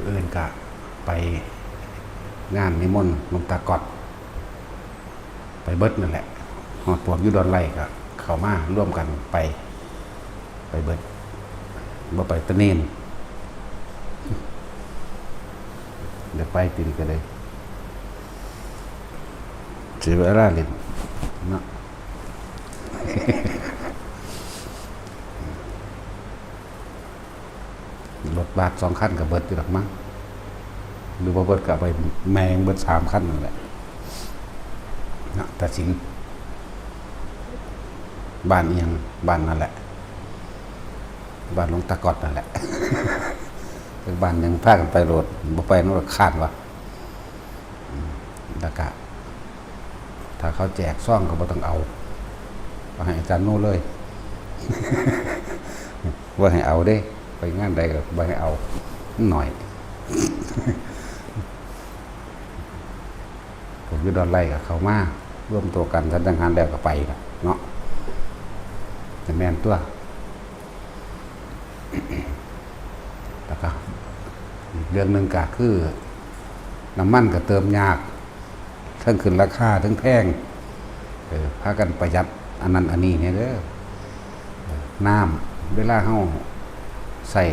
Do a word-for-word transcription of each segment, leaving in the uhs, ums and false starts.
อื่นกะไปงานนิมนต์หลวงตาก๊อต ไปเบิดนั่นแหละ ฮอดพวกอยู่ดอนไร่ก็เข้ามาร่วมกันไป ไปเบิด บ่ไปแตะเนน เดี๋ยวไปปีนี้ก็ได้ เสียเวลาเล่นเนาะ รถบัสสองคันก็เบิดอยู่ดอกมั้ง หรือว่าเบิดก็เอาไปแม่งเบิดสามคันนั่นแหละเนาะ ตาสิง บ้านอีหยัง บ้านนั่นแหละ บ้านหลวงตาก๊อตนั่นแหละ บ้านหยัง พากันไปโลด บ่ไปนั่นก็ค้านวะ อืม แล้วก็ ถ้าเขาแจกซองก็บ่ต้องเอา เอาให้อาจารย์โน่เลย บ่ให้เอาเด้ ไปงานใดก็บ่ให้เอา หน่อย ผมอยู่ดอนไร่ก็เข้ามา ร่วมตัวกัน สันจังหันแล้วก็ไปล่ะเนาะ แต่แม่นตัว แล้วก็อีกเรื่องหนึ่งก็คือ น้ำมันก็เติมยาก ทั้งขึ้นราคา ทั้งแพง เออ พากันประหยัดอันนั้นอันนี้เนี่ยเด้อ เออ น้ำ เวลาเฮาใส่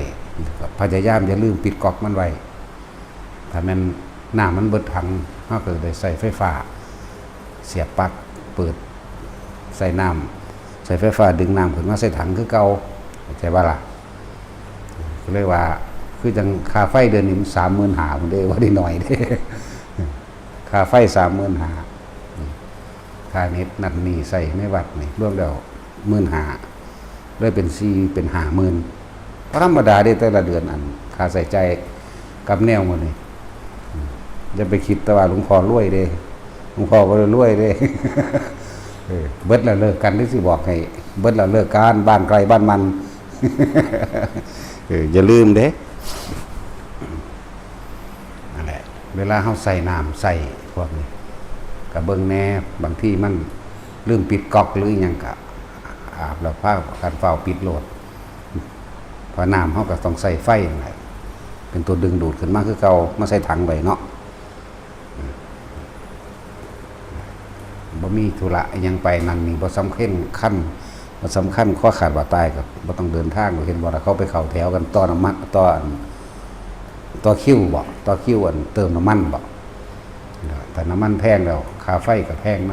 ก็พยายามอย่าลืมปิดก๊อกมันไว้ ถ้าแม่นน้ำมันเบิดถัง เฮาก็ได้ใส่ไฟฟ้า เสียบปลั๊ก เปิด ใส่น้ำ ใส่ไฟฟ้าดึงน้ำขึ้นมาใส่ถังคือเก่า เข้าใจบ่ล่ะ ก็เลยว่า คือจั่งค่าไฟเดือนนี้มันสามหมื่นห้าพุ้นเด้ บ่ได้น้อยเด้ ค่าไฟสามหมื่นห้า ค่าเน็ตนั่นนี่ใส่ในวัดนี่ รวมแล้วหมื่นห้า เลยเป็นสี่ เป็นห้าหมื่น บ่ธรรมดาเด้ แต่ละเดือนอันค่าใช้จ่ายกับแนวหมดนี่ อย่าไปคิดแต่ว่าหลวงพ่อรวยเด้ หลวงพ่อบ่ได้รวยเด้ เออ เบิดแล้วเลิกกัน หรือสิบอกให้ เบิดแล้วเลิกกัน บ้านใครบ้านมัน เออ อย่าลืมเด้ นั่นแหละ เวลาเฮาใส่น้ำใส่พวกนี้ ก็เบิ่งแหน่ บางทีมันลืมปิดก๊อกหรืออิหยังก็ อาบแล้วพากันฟ้าวปิดโลด เพราะน้ำเฮาก็ต้องใส่ไฟนั่นแหละ เป็นตัวดึงดูดขึ้นมาคือเก่า มาใส่ถังไว้เนาะ บ่มีธุระอิหยังไปนั่นนี่ บ่สำคัญ คัน บ่สำคัญ คอขาดบาดตายก็บ่ต้องเดินทาง เห็นบ่ล่ะ เขาไปเข้าแถวกันต่อน้ำมัน ต่ออัน ต่อคิวบ่ ต่อคิวอันเติมน้ำมันบ่ แต่น้ำมันแพงแล้ว ค่าไฟก็แพงน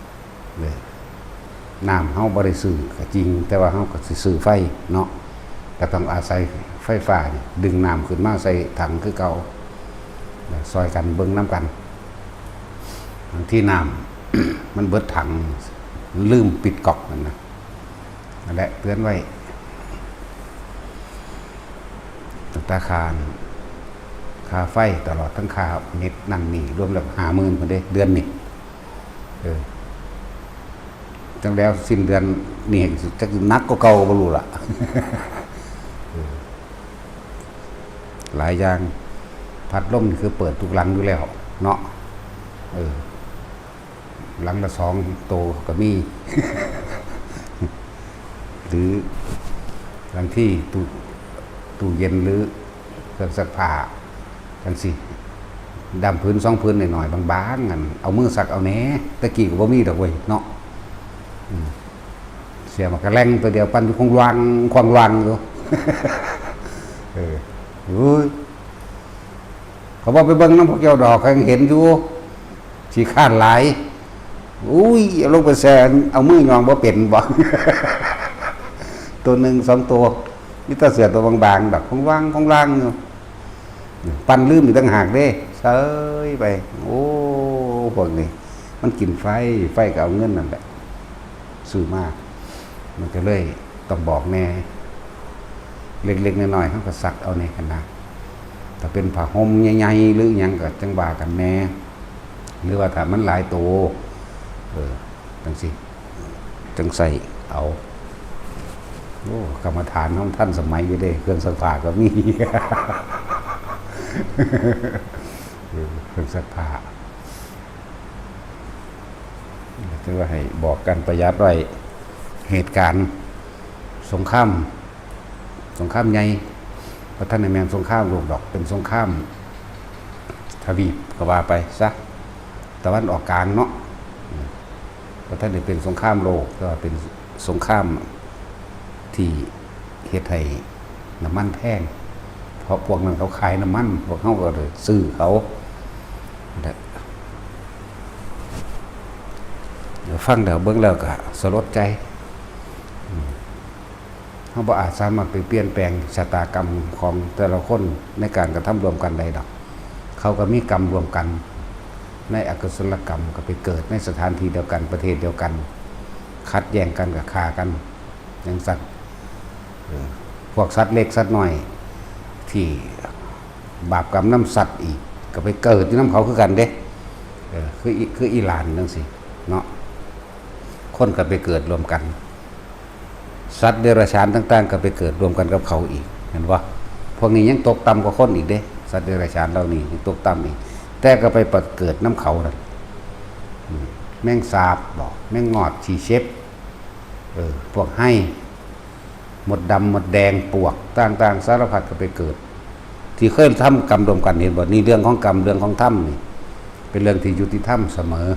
ำ เลย น้ำเฮาบ่ได้ซื้อก็จริง แต่ว่าเฮาก็สิซื้อไฟเนาะ ก็ต้องอาศัยไฟฟ้านี่ดึงน้ำขึ้นมาใส่ถังคือเก่า แล้วซอยกันเบิ่งนำกัน บางทีน้ำ มันเบิดถัง ลืมปิดก๊อกนั่นนะ นั่นแหละเตือนไว้ ตั้งแต่ค่า ค่าไฟตลอดทั้งค่าเน็ตนั่นนี่ รวมแล้วห้าหมื่นพุ้นเด้ เดือนนี่ เออ จั่งแล้วสิ้นเดือนนี่จักหนักกว่าเก่าก็บ่รู้ล่ะ เออ หลายอย่าง พัดลมนี่คือเปิดทุกหลังอยู่แล้วเนาะ เออ หลังละสองโตก็มี หรือบางทีตู้ ตู้เย็นหรือเครื่องซักผ้าจั่งซี้ ดำผืนสองผืนหน่อยๆ บางๆ อัน เอามือซักเอาแหน่ แต่กี้ก็บ่มีดอกเว้ยเนาะ อืม เสียหมากกะแล่งตัวเดียว ปั่นอยู่คงวัง ควังวังอยู่ เออ โอ้ย เขาบอกไปเบิ่งนำพวกเจ้าดอก เขายังเห็นอยู่ ขี้คร้านหลาย อุ้ย เอาลงไปแช่ เอามือหย่อนบ่เป็นบ่ ตัวหนึ่งสองตัว มีแต่เสื้อตัวบางๆ ดอก คงวัง คงวังอยู่ ปั่นลืมอีกต่างหากเด้ เซยไป โอ้ พวกนี้ มันกินไฟ ไฟก็เอาเงินนั่นแหละ ซื้อมา มันก็เลยต้องบอกแหน่ เล็กๆ น้อยๆ เฮาก็ซักเอาแหน่หั้นนะ ถ้าเป็นผ้าห่มใหญ่ๆ หรืออิหยังก็จั่งว่ากันแหน่ หรือว่าถ้ามันหลายโต เออ จั่งซี้ จั่งใส่เอา โอ้ กรรมฐานเฮาทันสมัยอยู่เด้ เครื่องซักผ้าก็มี เออ เครื่องซักผ้า ถือว่าให้บอกกันประหยัดไว้ เหตุการณ์สงคราม สงครามใหญ่ บ่ทันได้แม่นสงครามโลกดอก เป็นสงครามทวีปก็ว่าไปซะ ตะวันออกกลางเนาะ อืม บ่ทันได้เป็นสงครามโลก แต่ว่าเป็นสงครามที่เฮ็ดให้น้ำมันแพง เพราะพวกนั้นเขาขายน้ำมัน พวกเฮาก็เลยซื้อเขา ฟังแล้วเบิ่งแล้วก็สลดใจ อืม เฮาบ่อาจสามารถไปเปลี่ยนแปลงชะตากรรมของแต่ละคนในการกระทำร่วมกันได้ดอก เขาก็มีกรรมร่วมกัน ในอกุศลกรรมก็ไปเกิดในสถานที่เดียวกัน ประเทศเดียวกัน ขัดแย้งกันก็ฆ่ากัน จั่งซั้น เออ พวกสัตว์เล็กสัตว์น้อย ที่บาปกรรมนำสัตว์อีก ก็ไปเกิดอยู่นำเขาคือกันเด้ เออ คืออิ คืออีหลานจั่งซี้เนาะ คนก็ไปเกิดร่วมกัน สัตว์เดรัจฉานต่างๆ ก็ไปเกิดร่วมกันกับเขาอีก เห็นบ่ พวกนี้ยังตกต่ำกว่าคนอีกเด้ สัตว์เดรัจฉานเหล่านี้ยังตกต่ำอีก แต่ก็ไปเกิดนำเขานั่น อืม แมงสาบบ่ แมงงอด ขี้เข็บ เออ พวกไฮ่ มดดำ มดแดง ปวก ต่างๆ สารพัดก็ไปเกิด ที่เคยทำกรรมร่วมกัน เห็นบ่ นี่เรื่องของกรรม เรื่องของธรรมนี่ เป็นเรื่องที่ยุติธรรมเสมอ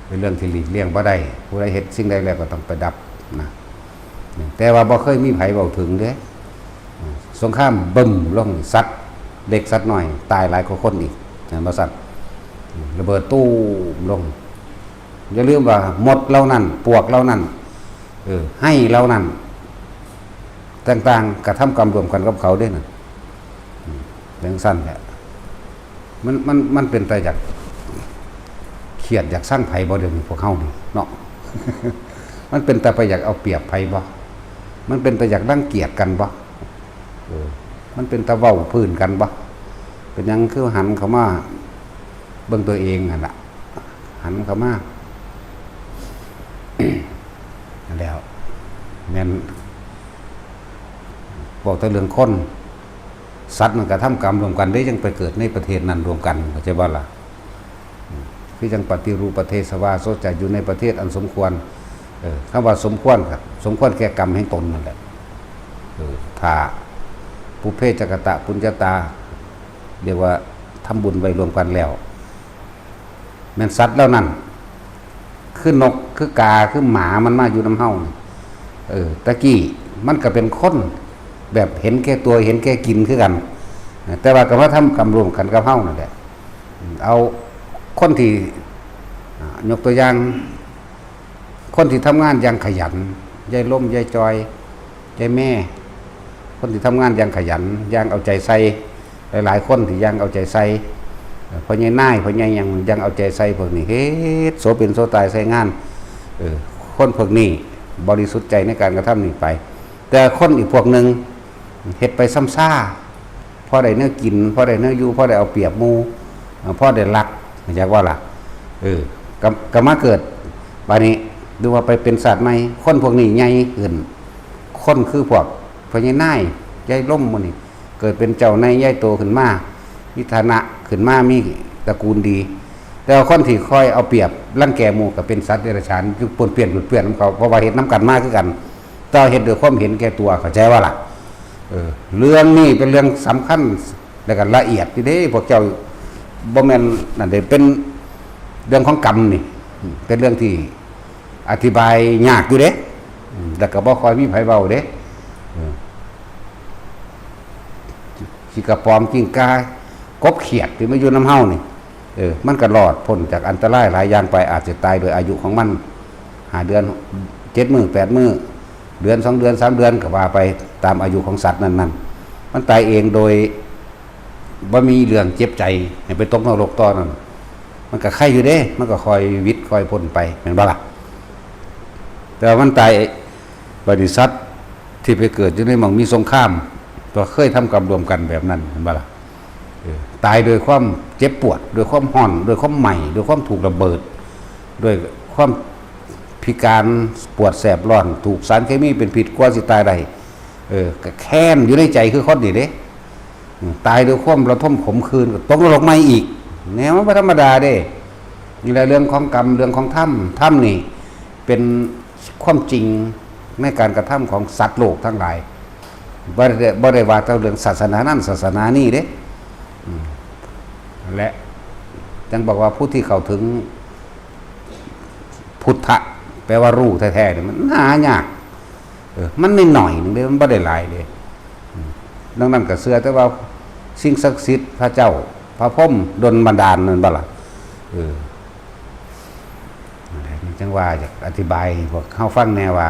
เป็นเรื่องที่หลีกเลี่ยงบ่ได้ ผู้ใดเฮ็ดสิ่งใดแล้วก็ต้องไปดับนะ แต่ว่าบ่เคยมีไผเว้าถึงเด้ สงครามบึ้มลง สัตว์เล็กสัตว์น้อย ตายหลายกว่าคนอีก เห็นบ่ซั่น ระเบิดตู้มลง อย่าลืมว่ามดเหล่านั้น ปวกเหล่านั้น เออ ไฮ่เหล่านั้น ต่างๆ กระทำกรรมร่วมกันกับเขาเด้นั่น อืม จั่งซั้นแหละ มัน มัน มันเป็นตาอยากเคียดอยากซังไผบ่ เดี๋ยวนี้พวกเฮานี่เนาะ มันเป็นตาไปอยากเอาเปรียบไผบ่ มันเป็นตาอยากรังเกียจกันบ่ เออ มันเป็นตาเว้าพื้นกันบ่ เป็นหยังคือหันเข้ามาเบิ่งตัวเองหั่นล่ะ หันเข้ามา นั่นแหล้ว แม่น เว้าแต่เรื่องคน สัตว์มันกระทำกรรมร่วมกันเด้ จั่งไปเกิดในประเทศนั้นร่วมกัน เข้าใจบ่ล่ะ อืม คือจั่งปฏิรูปประเทศวา สมจะอยู่ในประเทศอันสมควร เออ คำว่าสมควรก็สมควรแก่กรรมแห่งตนนั่นแหละ เออ ถ้าปุพเพจะกตปุญญาตา เรียกว่าทำบุญไว้ร่วมกันแล้ว แม่นสัตว์เหล่านั้น คือนก คือกา คือหมา มันมาอยู่นำเฮานี่ เออ ตะกี้มันก็เป็นคนแบบเห็นแก่ตัว เห็นแก่กินคือกัน แต่ว่าก็มาทำกรรมร่วมกันกับเฮานั่นแหละ เอาคนที่ อ่า ยกตัวอย่าง คนที่ทำงานอย่างขยัน ยายล้ม ยายจอย ยายแม่ คนที่ทำงานอย่างขยัน อย่างเอาใจใส่ หลายๆ คนที่อย่างเอาใจใส่ เอ่อ พ่อใหญ่นาย พ่อใหญ่หยัง อย่างเอาใจใส่พวกนี้ เฮ็ดโสเป็นโสตายใส่งาน เออ คนพวกนี้บริสุทธิ์ใจในการกระทำนี้ไป แต่คนอีกพวกหนึ่งเฮ็ดไปซ้ำซา พอได้แนวกิน พอได้แนวอยู่ พอได้เอาเปรียบหมู่ เอ่อ พอได้ลัก เข้าใจบ่ล่ะ เออ ก็ ก็มาเกิด บาดนี้ หรือว่าไปเป็นสัตว์ใหม่ คนพวกนี้ใหญ่ขึ้น คนคือพวกพ่อใหญ่นาย ยายล้มหมู่นี้ เกิดเป็นเจ้านายใหญ่โตขึ้นมา มีฐานะขึ้นมา มีตระกูลดี แต่ว่าคนที่คอยเอาเปรียบรังแกหมู่ก็เป็นสัตว์เดรัจฉาน อยู่ป้วนเปี้ยนป้วนเปี้ยนของเขา เพราะว่าเฮ็ดนำกันมาคือกัน แต่ว่าเฮ็ดด้วยความเห็นแก่ตัว เข้าใจบ่ล่ะ เออ เรื่องนี้เป็นเรื่องสำคัญ และก็ละเอียดอยู่เด้ พวกเจ้า บ่แม่นนั่นเด้ เป็นเรื่องของกรรมนี่ เป็นเรื่องที่อธิบายยากอยู่เด้ อืม แล้วก็บ่ค่อยมีไผเว้าเด้ เออ ขี้กระป๋อม กิ้งก่า กบเขียดที่มาอยู่นำเฮานี่ เออ มันก็รอดพ้นจากอันตรายหลายอย่างไป อาจจะตายโดยอายุของมัน ห้าเดือน เจ็ดมื้อ แปดมื้อ เดือน สองเดือน สามเดือน ก็ว่าไปตามอายุของสัตว์นั้นๆ มันตายเองโดยบ่มีเรื่องเจ็บใจ ให้ไปตกนรกต่อนั่น มันก็ไคอยู่เด้ มันก็ค่อยหวิดค่อยพ้นไป แม่นบ่ล่ะ แต่ว่ามันตาย บาดนี้สัตว์ที่ไปเกิดอยู่ในหม่องมีสงคราม ก็เคยทำกรรมร่วมกันแบบนั้น แม่นบ่ล่ะ เออ ตายโดยความเจ็บปวด โดยความฮ้อน โดยความไหม้ โดยความถูกระเบิด โดยความพิการ ปวดแสบร้อน ถูกสารเคมีเป็นพิษ กว่าสิตายได้ เออ ก็แค้นอยู่ในใจคือคนนี่เด้ อืม ตายด้วยความระทมขมขื่น ก็ตกนรกใหม่อีก แนวมันบ่ธรรมดาเด้ นี่แหละเรื่องของกรรม เรื่องของธรรม ธรรมนี่เป็นความจริงในการกระทำของสัตว์โลกทั้งหลาย บ่ได้บ่ได้ว่าแต่เรื่องศาสนานั้นศาสนานี้เด้ อืม และจั่งบอกว่าผู้ที่เข้าถึงพุทธะ แปลว่ารู้แท้ๆเนี่ยมันหายาก เออ มันน้อยๆหนึ่งเด้ มันบ่ได้หลายเด้ อืม ดังนั้นก็เชื่อแต่ว่าสิ่งศักดิ์สิทธิ์ พระเจ้า พระพรหมดลบันดาลนั่นบ่ล่ะ เออ นั่นแหละ จั่งว่าอยากอธิบายให้พวกเฮาฟังแน่ว่า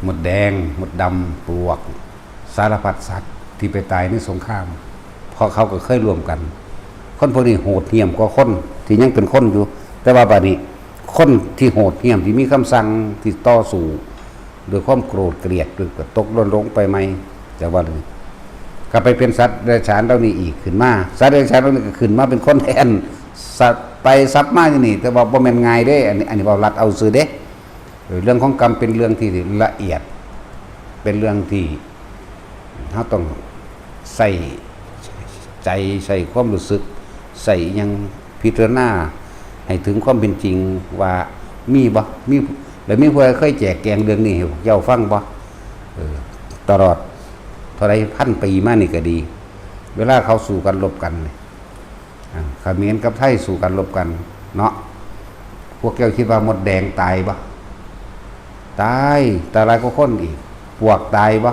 มดแดง มดดำ ปลวก สารพัดสัตว์ที่ไปตายในสงคราม เพราะเขาก็เคยร่วมกัน คนพวกนี้โหดเหี้ยมกว่าคนที่ยังเป็นคนอยู่ แต่ว่าบัดนี้คนที่โหดเหี้ยมที่มีคำสั่งที่ต่อสู้ด้วยความโกรธเกลียด ก็ตกหล่นลงไปใหม่ แต่ว่านี้ก็ไปเป็นสัตว์เดรัจฉานเหล่านี้อีกขึ้นมา สัตว์เดรัจฉานเหล่านี้ก็ขึ้นมาเป็นคนแทน สับไปสับมาอยู่นี่ แต่ว่าบ่แม่นง่ายเด้ อันนี้ อันนี้เว้าลัดเอาซื่อเด้ เออ เรื่องของกรรมเป็นเรื่องที่ละเอียด เป็นเรื่องที่เราต้องใส่ใจ ใส่ความรู้สึก ใส่หยังพิจารณาให้ถึงความเป็นจริงว่ามีบ่ มี แล้วมีผู้ใดเคยแจกแจงเรื่องนี้ให้พวกเจ้าฟังบ่ เออ ตลอดเท่าไรพันปีมานี่ก็ดี เวลาเขาสู้กันรบกันนี่ อ่า เขมรกับไทยสู้กันรบกันเนาะ พวกเจ้าคิดว่ามดแดงตายบ่ ตาย ตายหลายกว่าคนอีก ปลวกตายบ่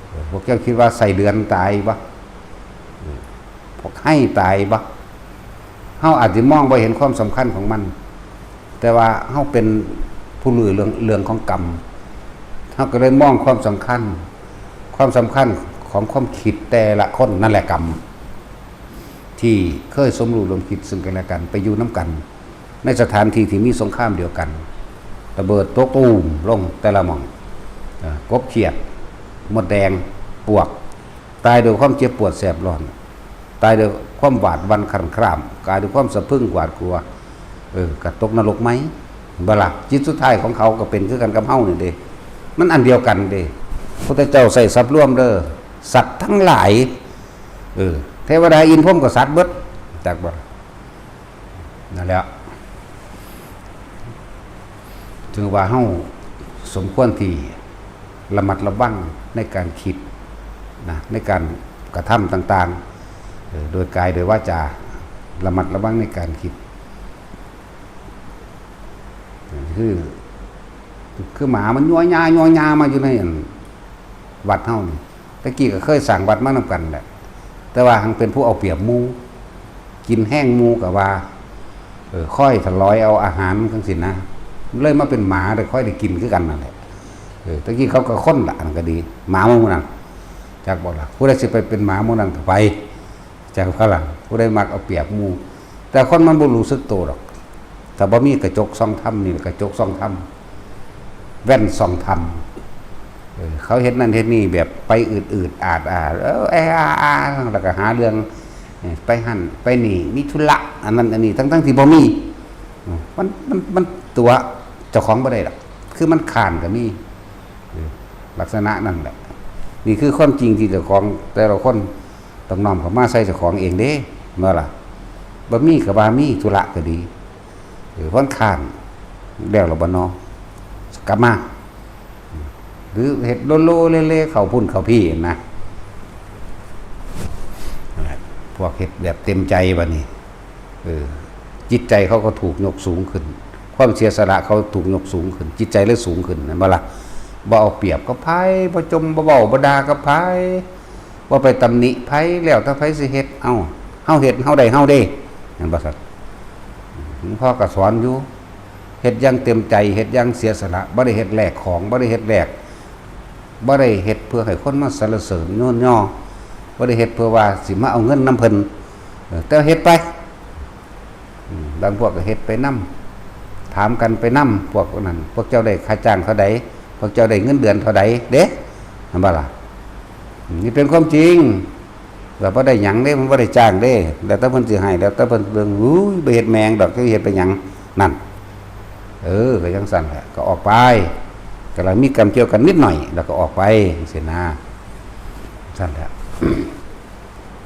เออ พวกเจ้าคิดว่าไส้เดือนตายบ่ เออ พวกไฮ่ตายบ่ เฮาอาจสิมองบ่เห็นความสำคัญของมัน แต่ว่าเฮาเป็นผู้รู้เรื่อง เรื่องของกรรม เฮาก็เลยมองความสำคัญ ความสำคัญของความคิดแต่ละคนนั่นแหละกรรม ที่เคยสมรู้ร่วมคิดซึ่งกันและกัน ไปอยู่นำกัน ในสถานที่ที่มีสงครามเดียวกัน ระเบิดตกตูมลงแต่ละหม่อง เอ่อ กบเขียด มดแดง ปลวก ตายด้วยความเจ็บปวดแสบร้อน ตายด้วยความหวาดหวั่นครั่นคร่ำ ตายด้วยความสะพรึงหวาดกลัว เออ ก็ตกนรกไหม บ่ล่ะ จิตสุดท้ายของเขาก็เป็นคือกันกับเฮานี่เด้ มันอันเดียวกันเด้ พุทธเจ้าใส่ศัพท์รวมเด้อ สัตว์ทั้งหลาย เออ เทวดาอินทร์พรหมก็สัตว์เบิด จักบ่ล่ะ นั่นแหละ ถึงว่าเฮาสมควรที่ระมัดระวังในการคิดนะ ในการกระทำต่างๆ เออ โดยกาย โดยวาจา ระมัดระวังในการคิด คือ คือหมามันยัวยายัวยามาอยู่ในอันวัดเฮานี่ ตะกี้ก็เคยสร้างวัดมานำกันแหละ แต่ว่าหังเป็นผู้เอาเปรียบหมู่ กินแฮงหมู่ก็ว่า เออ คอยถลอยเอาอาหารจั่งซี้นะ เลยมาเป็นหมา แต่คอยได้กินคือกันนั่นแหละ เออ ตะกี้เขาก็คนละ อันนั้นก็ดี หมาหมู่นั่น จักบ่ล่ะ ผู้ใดสิไปเป็นหมาหมู่นั่นก็ไป จักบ่ล่ะ ผู้ใดมักเอาเปรียบหมู่ แต่คนมันบ่รู้สึกโตดอก ถ้าบ่มีกระจกส่องธรรมนี่ กระจกส่องธรรม แว่นส่องธรรม เออ เขาเฮ็ดนั่นเฮ็ดนี่แบบไปอืดๆ อาดๆ เออ แออาอา แล้วก็หาเรื่อง เออ ไปหั่นไปนี่ มีธุระ อันนั้นอันนี้ ทั้งๆที่บ่มี อืม มัน มัน มันตั๋วเจ้าของบ่ได้ดอก คือมันค้านก็มี เออ ลักษณะนั่นแหละ นี่คือความจริงที่เจ้าของแต่ละคนต้องน้อมเข้ามาใส่เจ้าของเองเด้ แม่นบ่ล่ะ บ่มีก็ว่ามี ธุระก็ดี เออ มันค้าน แล้วล่ะบ่น้อ กลับมา หรือเฮ็ดโลโลเลเล เข้าพุ้นเข้าพี้นะ พวกเฮ็ดแบบเต็มใจบัดนี้ เออ จิตใจเขาก็ถูกยกสูงขึ้น ความเสียสละเขาถูกยกสูงขึ้น จิตใจเลยสูงขึ้น แม่นบ่ล่ะ บ่เอาเปรียบกับไผ บ่จ่ม บ่เว้า บ่ด่ากับไผ บ่ไปตำหนิไผ แล้วแต่ไผสิเฮ็ด เอ้า เฮาเฮ็ด เฮาได้เฮาเด้ แม่นบ่ซั่น หลวงพ่อก็สอนอยู่ เฮ็ดอย่างเต็มใจ เฮ็ดอย่างเสียสละ บ่ได้เฮ็ดแลกของ บ่ได้เฮ็ดแลก บ่ได้เฮ็ดเพื่อให้คนมาสรรเสริญยกย่อ บ่ได้เฮ็ดเพื่อว่าสิมาเอาเงินนำเพิ่น เออ แต่เฮ็ดไป อืม บางพวกก็เฮ็ดไปนำ ถามกันไปนำ พวกนั้น พวกเจ้าได้ค่าจ้างเท่าใด พวกเจ้าได้เงินเดือนเท่าใด เด้ แม่นบ่ล่ะ อืม นี่เป็นความจริง ว่าบ่ได้หยังเด้ มันบ่ได้จ้างเด้ แล้วแต่เพิ่นสิให้ แล้วแต่เพิ่นเบิ่ง อุ้ย บ่เฮ็ดแม่งดอก จะเฮ็ดไปหยัง นั่น เออ ก็จั่งซั่นแหละ ก็ออกไป ก็เลยมีกรรมเกี่ยวกันนิดหน่อย แล้วก็ออกไป จั่งซี้นะ ซั่นแหละ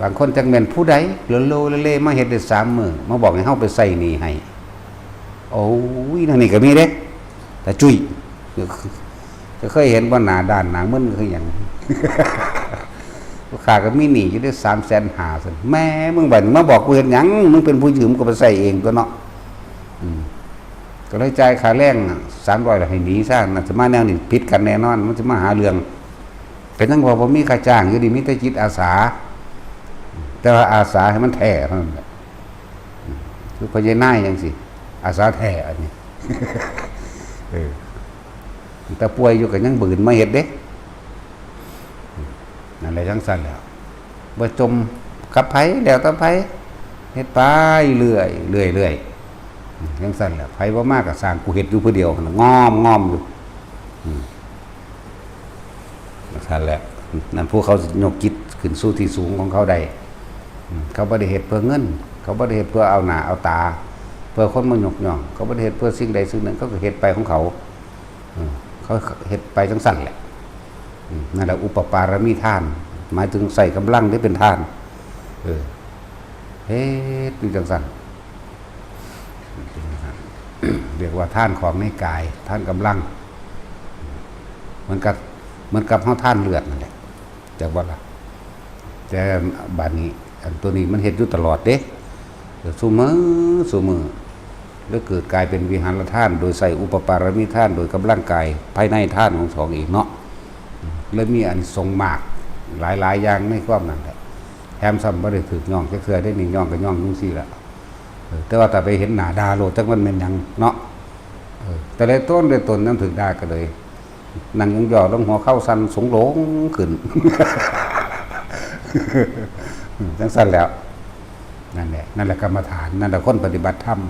บางคนจักแม่นผู้ใด โลโลเลเล มาเฮ็ดได้สามมื้อ มาบอกให้เฮาไปใช้หนี้ให้ โอ้ย นั่นนี่ก็มีเด้ ตาจุ้ย เออ เคยเห็นบ่หน้าด้านหน้ามึนคือหยัง ลูกค้าก็มีหนี้อยู่ได้สามแสนห้าซั่น แม่มึงบัดนี้มาบอกกูเฮ็ดหยัง มึงเป็นผู้ยืมก็ไปใช้เองตั๊วเนาะ อืม ก็เลยจ่ายค่าแรงสามร้อยแล้วให้หนีซะ น่าจะมาแนวนี้ผิดกันแน่นอน มันจะมาหาเรื่อง เป็นจั่งว่าบ่มีค่าจ้างอยู่ดี มีแต่จิตอาสา แต่ว่าอาสาให้มันแท้เท่านั้นแหละ คือพ่อใหญ่นายจั่งซี้ อาสาแท้อันนี้ เออ แต่ป่วยอยู่ก็ยังบืนมาเฮ็ดเด้ นั่นแหละจั่งซั่นแหละ บ่จมกับไผ แล้วแต่ไผ เฮ็ดไปเรื่อย เรื่อย เรื่อย จั่งซั่นแหละ ไผบ่มาก็สร้าง กูเฮ็ดอยู่ผู้เดียวหั่นน่ะ งอม งอมอยู่ อืม จั่งซั่นแหละ นั่นพวกเขายกจิตขึ้นสู่ที่สูงของเขาได้ อืม เขาบ่ได้เฮ็ดเพื่อเงิน เขาบ่ได้เฮ็ดเพื่อเอาหน้าเอาตา เพื่อคนมายกย่อง เขาบ่ได้เฮ็ดเพื่อสิ่งใดสิ่งหนึ่ง เขาก็เฮ็ดไปของเขา อืม เขาเฮ็ดไปจั่งซั่นแหละ อืม นั่นแหละอุปปารมีทาน หมายถึงใช้กำลังที่เป็นทาน เออ เฮ็ดอยู่จั่งซั่น เรียกว่าทานของในกาย ทานกำลัง เหมือนกับ เหมือนกับเฮาทานเลือดนั่นแหละ จักบ่ล่ะ แต่บาดนี้ อันตัวนี้มันเฮ็ดอยู่ตลอดเด้ ซุมื้อ ซุมื้อ แล้วเกิดกลายเป็นวิหารทาน โดยใช้อุปปารมีทาน โดยกำลังกาย ภายในทานของสองเองเนาะ เลยมีอานิสงส์มาก หลายๆ อย่างในความนั้นแหละ แถมซ้ำบ่ได้ถืกย่องจักเทื่อเด้ นี่ย่องก็ย่องจั่งซี้ล่ะ เออ แต่ว่าถ้าไปเห็นหน้าด่าโลด จักมันแม่นหยังเนาะ เออ แต่ละตนละตนนำถืกด่าก็เลย นั่งยองๆ ลงหัวเข่าสั่นสูงโหลงขึ้น จั่งซั่นแหล้ว นั่นแหละ นั่นแหละกรรมฐาน นั่นแหละคนปฏิบัติธรรม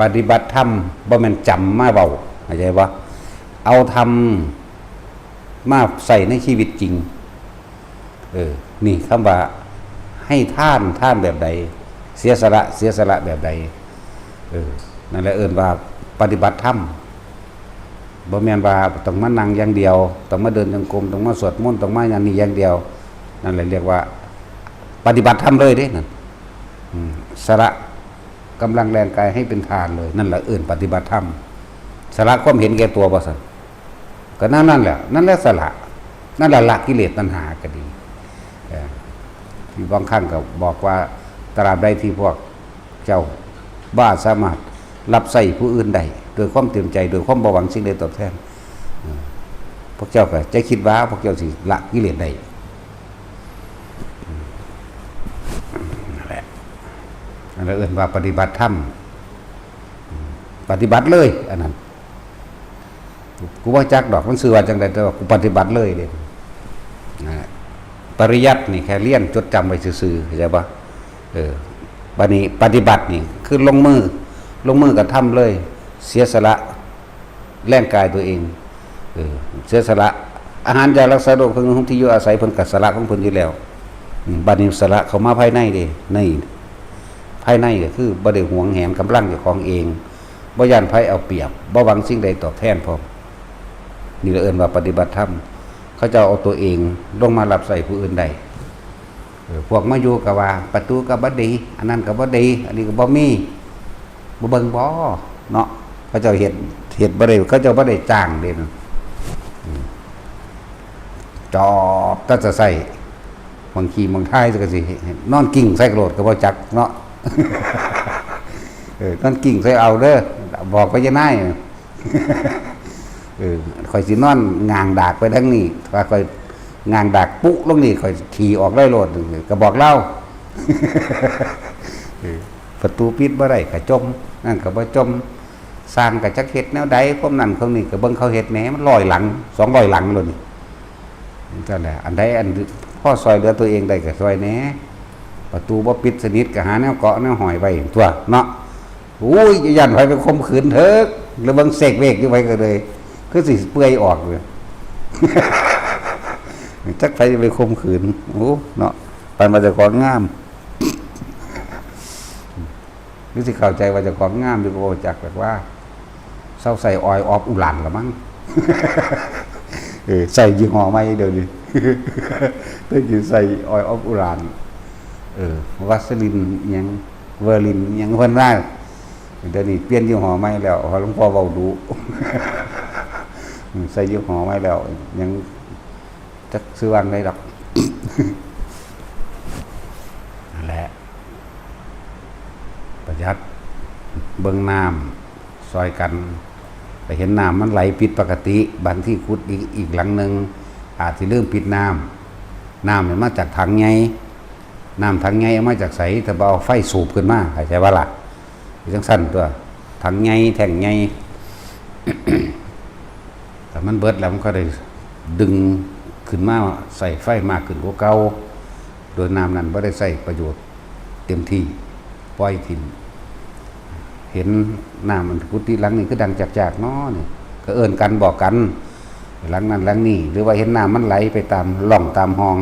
ปฏิบัติธรรมบ่แม่นจำมาเว้า เข้าใจบ่ เอาธรรมมาใช้ในชีวิตจริง เออ นี่คำว่าให้ทาน ทานแบบใด เสียสละ เสียสละแบบใด เออ นั่นแหละเอิ้นว่าปฏิบัติธรรม บ่แม่นว่าต้องมานั่งอย่างเดียว ต้องมาเดินจงกรม ต้องมาสวดมนต์ ต้องมาอย่างนี้อย่างเดียว นั่นแหละเรียกว่าปฏิบัติธรรมเลยเด้นั่น อืม สละกำลังแรงกายให้เป็นทานเลย นั่นแหละเอิ้นปฏิบัติธรรม สละความเห็นแก่ตัวบ่ซั่น ก็นั่น นั่นแหละ นั่นแหละสละ นั่นแหละละกิเลสตัณหาก็ดี เอ่อ ที่บางครั้งก็บอกว่า ตราบใดที่พวกเจ้าบ่สามารถรับใช้ผู้อื่นได้ โดยความเต็มใจ โดยความบ่หวังสิ่งใดตอบแทน เอ่อ พวกเจ้าก็จะคิดว่าพวกเจ้าสิละกิเลสได้ นั่นแหละ นั่นแหละเอิ้นว่าปฏิบัติธรรม ปฏิบัติเลย อันนั้น กูบ่จักดอก มันชื่อว่าจั่งใด แต่ว่ากูปฏิบัติเลยเด้ นะ ปริยัตินี่แค่เรียนจดจำไว้ซื่อๆ เข้าใจบ่ เออ บัดนี้ปฏิบัตินี่คือลงมือ ลงมือกระทำเลย เสียสละแรงกายตัวเอง เออ เสียสละอาหารยารักษาโรค เครื่องนุ่งห่มที่อยู่อาศัย เพิ่นก็สละของเพิ่นอยู่แล้ว อืม บัดนี้สละเข้ามาภายในเด้ ใน ภายในก็คือบ่ได้หวงแหนกำลังเจ้าของเอง บ่ย้านไผเอาเปรียบ บ่หวังสิ่งใดตอบแทนพร้อม นี่ละเอิ้นว่าปฏิบัติธรรม เขาเจ้าเอาตัวเองลงมารับใช้ผู้อื่นได้ เออ พวกมาอยู่ก็ว่าประตูก็บ่ดี อันนั้นก็บ่ดี อันนี้ก็บ่มี บ่เบิ่งบ่ เนาะ เขาเจ้าเฮ็ด เฮ็ดบ่ได้ เขาเจ้าบ่ได้จ้างเด้นั่น อืม จอบแต่จะใช้ บางทีบางท้ายก็สินอนกิ่งใส่กระโดดก็บ่จักเนาะ เออ นอนกิ่งใส่เอาเด้อ บอกไปยะนาย เออ ข่อยสินอนงางดากไปทางนี้ ถ้าข่อยงางดากปุ๊ลงนี่ ข่อยขี่ออกได้โลด ก็บอกเล่า เออ ประตูปิดบ่ได้ก็จม นั่นก็บ่จม สร้างก็จักเฮ็ดแนวใด พวกนั้นพวกนี้ก็เบิ่งเขาเฮ็ดแหน่ มันร้อยหลัง สองร้อยหลังโลดนี่ นั่นแหละ อันใดอันพอซอยเหลือตัวเองได้ก็ซอยแหน่ ประตูบ่ปิดสนิทก็หาแนวเกาะแนวห้อยไว้ตั๊วเนาะ โอ้ย ย้านไผไปข่มขืนเถิก แล้วเบิ่งเสกเวกอยู่ไผก็เลย คือสิเปื่อยออกเลย จักไผไปข่มขืน โอ้ เนาะ ปานว่าเจ้าของงาม หรือสิเข้าใจว่าเจ้าของงามอยู่ก็บ่จัก แบบว่าเซาใช้ออยล์ออฟอุรันละมั้ง เออ ใช้ยี่ห้อใหม่เดี๋ยวนี้ แต่กี้ใช้ออยล์ออฟอุรัน เออ วาสลินหยัง เวอร์ลินหยังเพิ่นว่า เดี๋ยวนี้เปลี่ยนยี่ห้อใหม่แล้ว เพราะหลวงพ่อเว้าดุ ใส่ยี่ห้อใหม่แล้ว ยังจักซื้อวางได้ดอก นั่นแหละ ประหยัด เบิ่งน้ำซอยกัน ไปเห็นน้ำมันไหลผิดปกติ บางที่ขุดอีก อีกหลังหนึ่ง อาจสิลืมปิดน้ำ น้ำเนี่ยมาจากถังใหญ่ น้ำถังใหญ่เอามาจากไส แต่บ่เอาไฟสูบขึ้นมา เข้าใจบ่ล่ะ จั่งซั้นตั๊ว ถังใหญ่ แท้งใหญ่ แต่มันเบิดแล้วมันก็ได้ดึงขึ้นมาใส่ไฟมากขึ้นกว่าเก่า โดยน้ำนั้นบ่ได้ใช้ประโยชน์เต็มที่ ปล่อยถิ่ม เห็นน้ำมันกุฏิหลังนี้คือดังจากๆเนาะนี่ ก็เอิ้นกันบอกกัน หลังนั้นหลังนี้ หรือว่าเห็นน้ำมันไหลไปตามร่องตามห้อง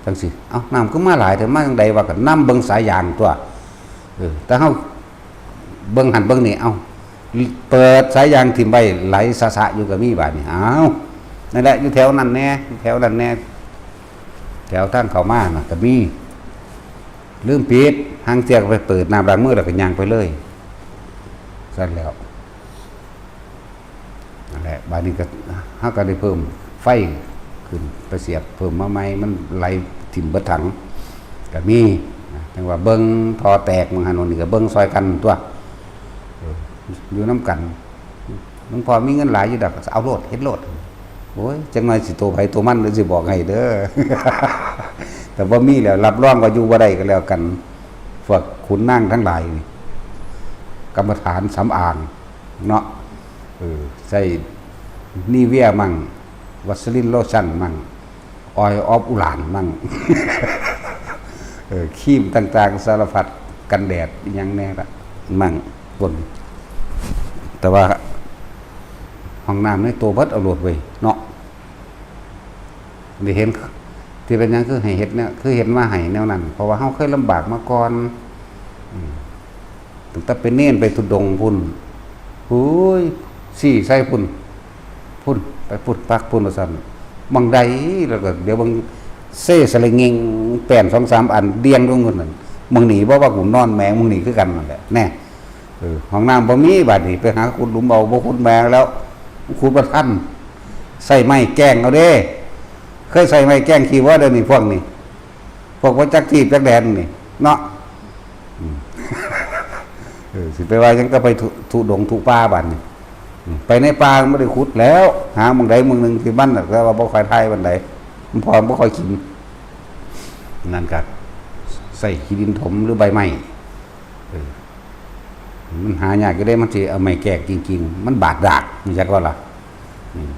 จั่งซี้ เอ้า น้ำคือมาหลายแท้ มาจั่งใดวะ ก็นำเบิ่งสายยางตั๊ว เออ แต่เฮาเบิ่งหั่นเบิ่งนี่ เอ้า เปิดสายยางถิ่มไว้ ไหลสะๆอยู่ก็มีบาดนี้ เอ้า นั่นแหละ อยู่แถวนั้นแหน่ อยู่แถวนั้นแหน่ แถวทางเข้ามาน่ะก็มี ลืมปิด ห่างเทื่อก็ไปเปิดน้ำล้างมือแล้วก็ย่างไปเลย ซั่นแล้ว นั่นแหละ บาดนี้ก็ เฮาก็ได้เพิ่มไฟขึ้น ไปเสียบเพิ่มมาใหม่ มันไหลถิ่มเบิดถัง ก็มีนะ จั่งว่าเบิ่งท่อแตก มื้อหั้นมื้อนี้ก็เบิ่งซอยกันตั๊ว เออ อยู่นำกัน หลวงพ่อมีเงินหลายอยู่ดอก เอาโลด เฮ็ดโลด โอ้ย จักหน่อยสิโตไผโตมัน เดี๋ยวสิบอกให้เด้อ แต่บ่มีแล้ว รับรองว่าอยู่บ่ได้ก็แล้วกัน พวกขุนนางทั้งหลายนี่ กรรมฐานสำอางเนาะ เออ ใช้นีเวียมั่ง วัสลินโลชั่นมั่ง ออยล์ออฟอุหร่านมั่ง เออ ครีมต่างๆ สารพัด กันแดดอิหยังแหน่ละมั่ง คน แต่ว่า ห้องน้ำในตัวเบิดเอาโลดเว้ยเนาะ ได้เห็น ที่เป็นหยังคือให้เฮ็ดเนี่ย คือเฮ็ดมาให้แนวนั้น เพราะว่าเฮาเคยลำบากมาก่อน อืม ตั้งแต่เป็นเณรไปธุดงค์พุ้น โอ้ย ซี้ใส่พุ้น พุ้น ไปพุ้น ปักพุ้น ว่าซั่น หม่องใด แล้วก็เดี๋ยวเบิ่ง เซสะเลงเงง แป้นสองสามอัน เดี่ยงลงพุ้นนั่น หม่องนี้บ่ว่ากูนอนแมง หม่องนี้คือกันนั่นแหละ แน่ เออ ห้องน้ำบ่มี บาดนี้ ไปหาขุดหลุมเอา บ่ขุดแมงแล้ว ขุดบ่ทัน ใช้ไม้แกล้งเอาเด้ เคยใช้ไม้แกล้งขี้บ่ เดี๋ยวนี้พวกนี้ พวกบ่จักที่จักแดนนี่ เนาะ อืม เออ สิไปว่าหยังก็ไปธุ ธุดงค์ธุป่าบาดนี้ อืม ไปในป่ามันบ่ได้ขุดแล้ว หาหม่องใดหม่องหนึ่งที่มันน่ะ แต่ว่าบ่ค่อยทายปานใด มันพอบ่ค่อยกิน นั่นก็ใส่ขี้ดินถมหรือใบไม้ เออ มันหายากอยู่เด้ มันสิเอาไม้แกกจริงๆ มันบาดดาก รู้จักบ่ล่ะ อืม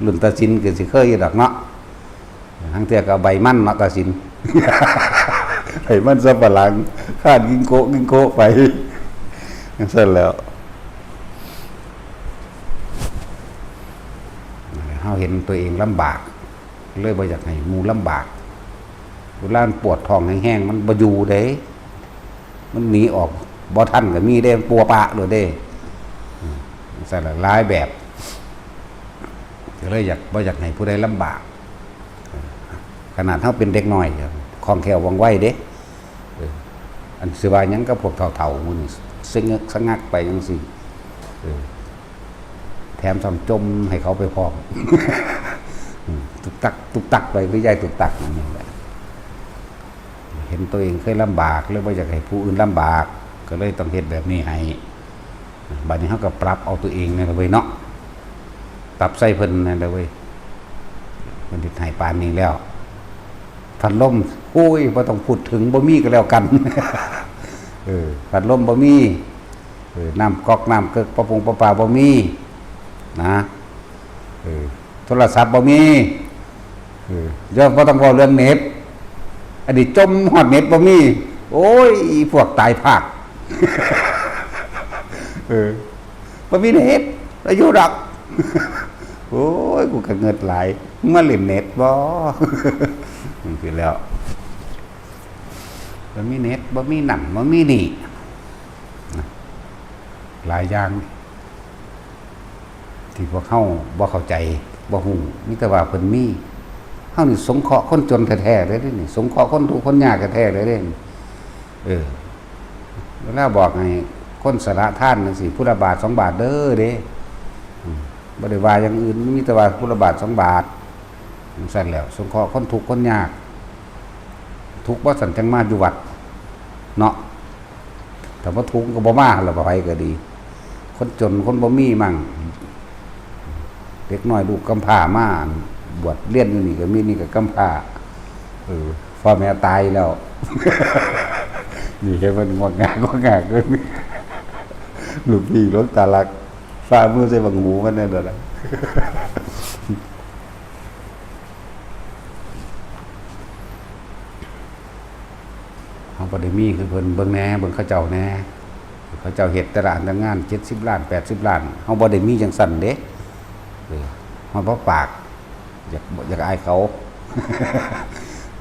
รุ่นตาสินก็สิเคยอยู่ดอกเนาะ หางเทื่อก็เอาใบมันเนาะ ตาสิน ใบมันสำปะหลัง คาดกินโกะกินโกะไป จั่งซั้นแล้ว เฮาเห็นตัวเองลำบาก เลยบ่อยากให้หมู่ลำบาก เวลามันปวดท้องแฮงๆ มันบ่อยู่เด้ มันหนีออกบ่ทันก็มีเด้ ปัวปะโลดเด้ อืม จั่งซั้นล่ะ หลายแบบ ก็เลยอยาก บ่อยากให้ผู้ใดลำบาก ขนาดเฮาเป็นเด็กน้อย คล่องแคล่วว่องไวเด้ เออ อันสิว่าหยังกับพวกเฒ่าๆ หมู่นี้ สะเงอะสะงักไปจั่งซี้ เออ แถมซ้ำจ่มให้เขาไปพร้อม อืม ตุกตัก ตุกตักไป คือยายตุกตักนั่นนี่แหละ เห็นตัวเองเคยลำบาก เลยบ่อยากให้ผู้อื่นลำบาก ก็เลยต้องเฮ็ดแบบนี้ให้ บัดนี้เฮาก็ปรับเอาตัวเองนี่ล่ะเว้ยเนาะ ปรับใส่เพิ่นนั่นล่ะเว้ย เพิ่นเฮ็ดให้ปานนี้แล้ว พัดลม โอ้ย บ่ต้องพูดถึง บ่มีก็แล้วกัน เออ พัดลมบ่มี เออ น้ำก๊อกน้ำเก๊ก ประปงประปาบ่มี นะ เออ โทรศัพท์บ่มี เออ อย่า บ่ต้องเว้าเรื่องเน็ต อันนี้จ่มฮอดเน็ตบ่มี โอ้ย อีพวกตายพาก เออ บ่มีเน็ต แล้วอยู่ดอก โอ้ย กูก็เงิดหลาย มึงมาเล่นเน็ตบ่ จั่งซี้แล้ว บ่มีเน็ต บ่มีนั่น บ่มีนี่ หลายอย่าง ที่พวกเฮาบ่เข้าใจ บ่ฮู้ มีแต่ว่าเพิ่นมี เฮานี่สงเคราะห์คนจนแท้ๆเลยเด้นี่ สงเคราะห์คนทุกข์คนยากแท้ๆเลยเด้นี่ เออ เวลาบอกให้คนสละทานจั่งซี้ ผู้ละบาทสองบาทเด้อเด้ อืม บ่ได้ว่าอย่างอื่น มีแต่ว่าผู้ละบาทสองบาท จั่งซั้นแหล้ว สงเคราะห์คนทุกข์คนยาก ทุกข์บ่ซั้นจั่งมาอยู่วัด เนาะ ถ้าบ่ทุกข์ก็บ่มาหั่นล่ะ ไผก็ดี คนจนคนบ่มีมั่ง เด็กน้อยลูกกำพร้ามา บวชเรียนอยู่นี่ก็มี นี่ก็กำพร้า เออ พ่อแม่ตายแล้ว นี่เห็นมันงอกงากงอกงากเลย ลูกพี่หลวงตาลัก ฝ่ามือใส่บังหูมันนั่นแหละ เฮาบ่ได้มีคือเพิ่น เบิ่งแหน่ เบิ่งเขาเจ้าแหน่ เขาเจ้าเฮ็ดแต่ละอันแต่ละงาน เจ็ดสิบล้าน แปดสิบล้าน เฮาบ่ได้มีจั่งซั้นเด้ เออ เฮาบ่ปาก อยาก อยากอายเขา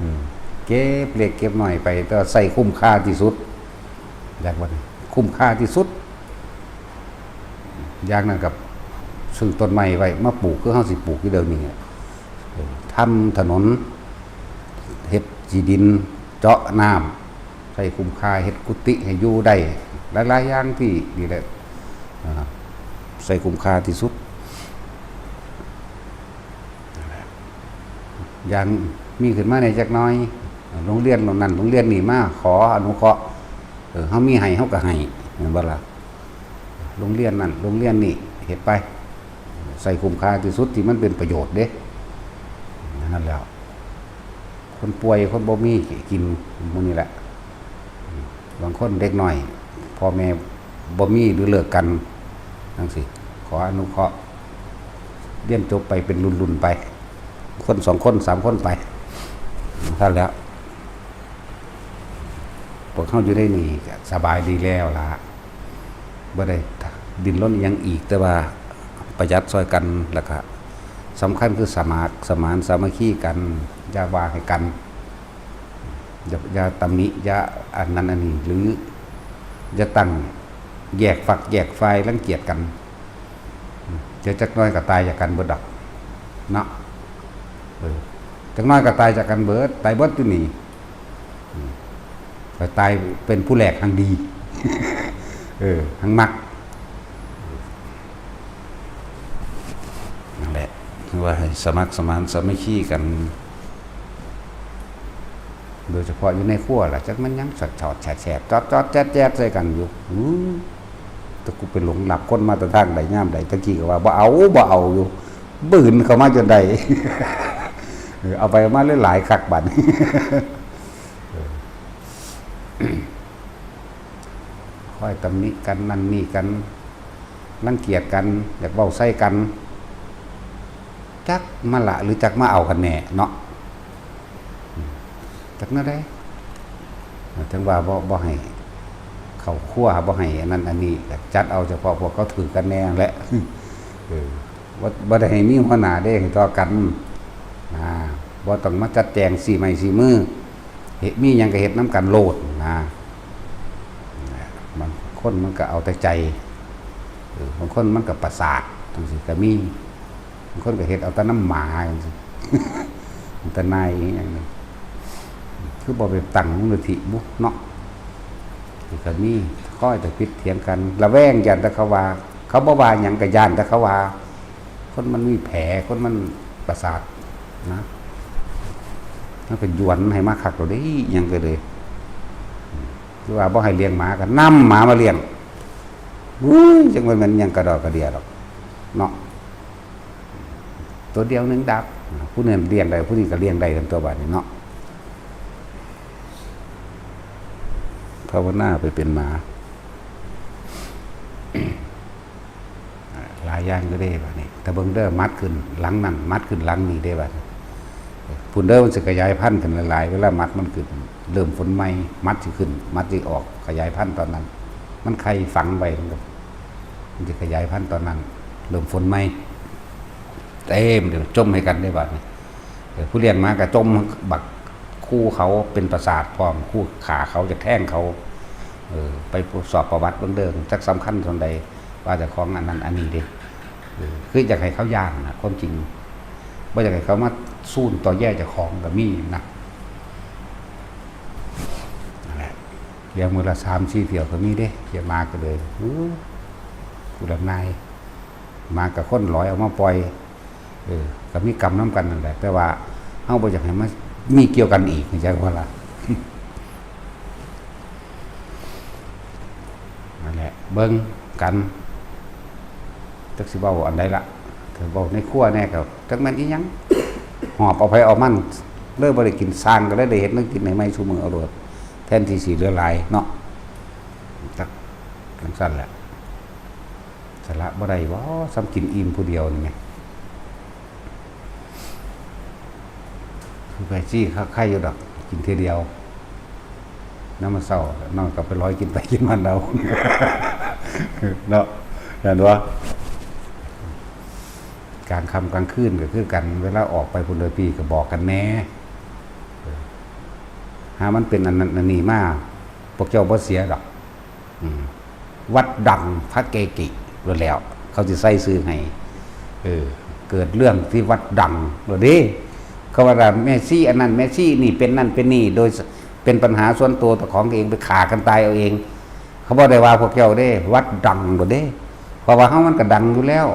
อืม เก็บเล็กเก็บน้อยไป แต่ว่าใช้คุ้มค่าที่สุด อยากว่าคุ้มค่าที่สุด อย่างนั้นกับซื้อต้นไม้ไว้มาปลูก คือเฮาสิปลูกอยู่เดี๋ยวนี้ เออ ทำถนน เฮ็ดขี้ดิน เจาะน้ำ ใช้คุ้มค่า เฮ็ดกุฏิให้อยู่ได้ หลายๆอย่างที่นี่แหละ อ่า ใช้คุ้มค่าที่สุด อย่างมีขึ้นมาในจักหน่อย โรงเรียนโรงนั้นโรงเรียนนี่มาขออนุเคราะห์ เออ เฮามีให้เฮาก็ให้ แม่นบ่ล่ะ โรงเรียนนั่นโรงเรียนนี่เฮ็ดไป ใช้คุ้มค่าที่สุดที่มันเป็นประโยชน์เด้ นั่นแหล้ว คนป่วยคนบ่มีกินมื้อนี้แหละ บางคนเด็กน้อย พ่อแม่บ่มีหรือเลิกกัน จั่งซี้ ขออนุเคราะห์ เรียนจบไปเป็นรุ่นๆไป คนสองคนสามคนไป ซั่นแหล้ว พวกเฮาอยู่ในนี่ก็สบายดีแล้วล่ะ บ่ได้ดิ้นรนอิหยังอีก แต่ว่าประหยัดซ่อยกัน แล้วก็สำคัญคือสมัครสมานสามัคคีกัน อย่าว่าให้กัน อย่า อย่าตำหนิ อย่าอันนั้นอันนี้ หรืออย่าตั้งแยกฝักแยกฝ่าย รังเกียจกัน เดี๋ยวจักหน่อยก็ตายจากกันเบิดดอก เนาะ เออ จักหน่อยก็ตายจากกันเบิด ตายเบิดอยู่นี่ อืม ก็ตายเป็นผู้แรกหั้งดี เออ หั้งมัก นั่นแหละ ว่าให้สมัครสมานสามัคคีกัน โดยเฉพาะอยู่ในครัวล่ะ จักมันหยังสอดๆ แสบๆ จอดๆ แจ๊ดๆ ใส่กันอยู่ อือ แต่กูไปหลงหลับคนมาแต่ทางใดยามใด ตะกี้ก็ว่าบ่เอา บ่เอาอยู่ บืนเข้ามาจนได้ เออ เอาไปเอามาหลายๆ คักบัดนี้ เออ คอยตำหนิกัน นั่นนี่กัน รังเกียจกัน อยากเว้าใส่กัน จักมาละหรือจักมาเอากันแน่เนาะ อืม จักแนวใด ถึงว่าบ่ บ่ให้เข้าครัว บ่ให้อันนั้นอันนี้ ก็จัดเอาเฉพาะพวกเขาถือกันแน่แหละ เออ บ่ บ่ได้ให้มีหัวหน้าเด้ ให้ต่อกัน นะ บ่ต้องมาจัดแจงซี้ไม้ซี้มือ เฮ็ด มีหยังก็เฮ็ดนำกันโลดนะ บางคนมันก็เอาแต่ใจ เออ บางคนมันก็ประสาท จั่งซี้ก็มี บางคนก็เฮ็ดเอาแต่น้ำหมาจั่งซี้ แต่นายอีหยังนี่ คือบ่ไปตั้งมูลนิธิบุเนาะ ก็มี คอยแต่ผิดเถียงกัน ระแวง ย้านแต่เขาว่า เขาบ่ว่าหยังก็ย้านแต่เขาว่า คนมันมีแผล คนมันประสาทนะ มันก็หยวนให้มาคักโลดเด้ อิหยังก็เลย คือว่าบ่ให้เลี้ยงหมา ก็นำหมามาเลี้ยง อุ้ย จั่งว่ามันหยังกระดอกกระเดียดอก เนาะ ตัวเดียวหนึ่งดับ ผู้นั้นเลี้ยงได้ ผู้นี้ก็เลี้ยงได้กันตัวบัดนี้เนาะ ภาวนาไปเป็นหมา หลายอย่างอยู่เด้บัดนี้ แต่เบิ่งเด้อ หมัดขึ้นหลังนั่น หมัดขึ้นหลังนี่เด้บัดนี้ พุ้นเด้อ มันสิขยายพันธุ์ขึ้นหลายๆ เวลาหมัดมันขึ้น เริ่มฝนใหม่ หมัดสิขึ้น หมัดสิออก ขยายพันธุ์ตอนนั้น มันไข่ฝังไว้ มันก็ มันสิขยายพันธุ์ตอนนั้น เริ่มฝนใหม่ เต็มเดี๋ยวจมให้กันได้บัดนี้ เออ ผู้เลี้ยงหมาก็จมบัก คู่เขาเป็นประสาทพร้อม คู่ขาเขาจะแทงเขา เออ ไปสอบประวัติเบิ่งเด้อ จักสำคัญส่ำใด ว่าเจ้าของอันนั้นอันนี้เด้ เออ คืออยากให้เขาย้านนะ ความจริง บ่อยากให้เขามาซูนต่อแย่เจ้าของก็มีนะ นั่นแหละ เลี้ยงมื้อละสามสี่เที่ยวก็มีเด้ เลี้ยงหมาก็เลย อู้ ผู้ละนาย หมากับคนหลอยเอามาปล่อย เออ ก็มีกรรมนำกันนั่นแหละ แต่ว่าเฮาบ่อยากให้มันมีเกี่ยวกันอีก เข้าใจบ่ล่ะ นั่นแหละ เบิ่งกัน จักสิเว้าอันใดล่ะ ถ้าเว้าในครัวแน่ก็จักแม่นอีหยัง หอบเอาไผเอามัน เลยบ่ได้กิน ซ่างก็เลยได้เฮ็ดแนวกินให้ใหม่ซุมื้อเอาโลด แทนที่สิเหลือหลายเนาะ จักจั่งซั้นแหละ สละบ่ได้บ่ ส่ำกินอิ่มผู้เดียวนี่แหม คือไปซี่คักไข่อยู่ดอก กินเทื่อเดียว นำมื้อเช้า นอนก็ไปลอยกินไปกินมันเอา เนาะ แม่นบ่ กลางค่ำกลางคืนก็คือกัน เวลาออกไปพุ้นเด้อพี่ ก็บอกกันแหน่ เออ หามันเป็นอันนั้นอันนี้มา พวกเจ้าบ่เสียดอก อืม วัดดังพระเกกิโลดแล้ว เขาสิใส่ชื่อให้ เออ เกิดเรื่องที่วัดดังโลดเด้ เขาว่าแม่ชีอันนั้นแม่ชีนี่เป็นนั่นเป็นนี่ โดยเป็นปัญหาส่วนตัวเจ้าของเอง ไปฆ่ากันตายเอาเอง เขาบ่ได้ว่าพวกเจ้าเด้ วัดดังโลดเด้ เพราะว่าเฮามันก็ดังอยู่แล้ว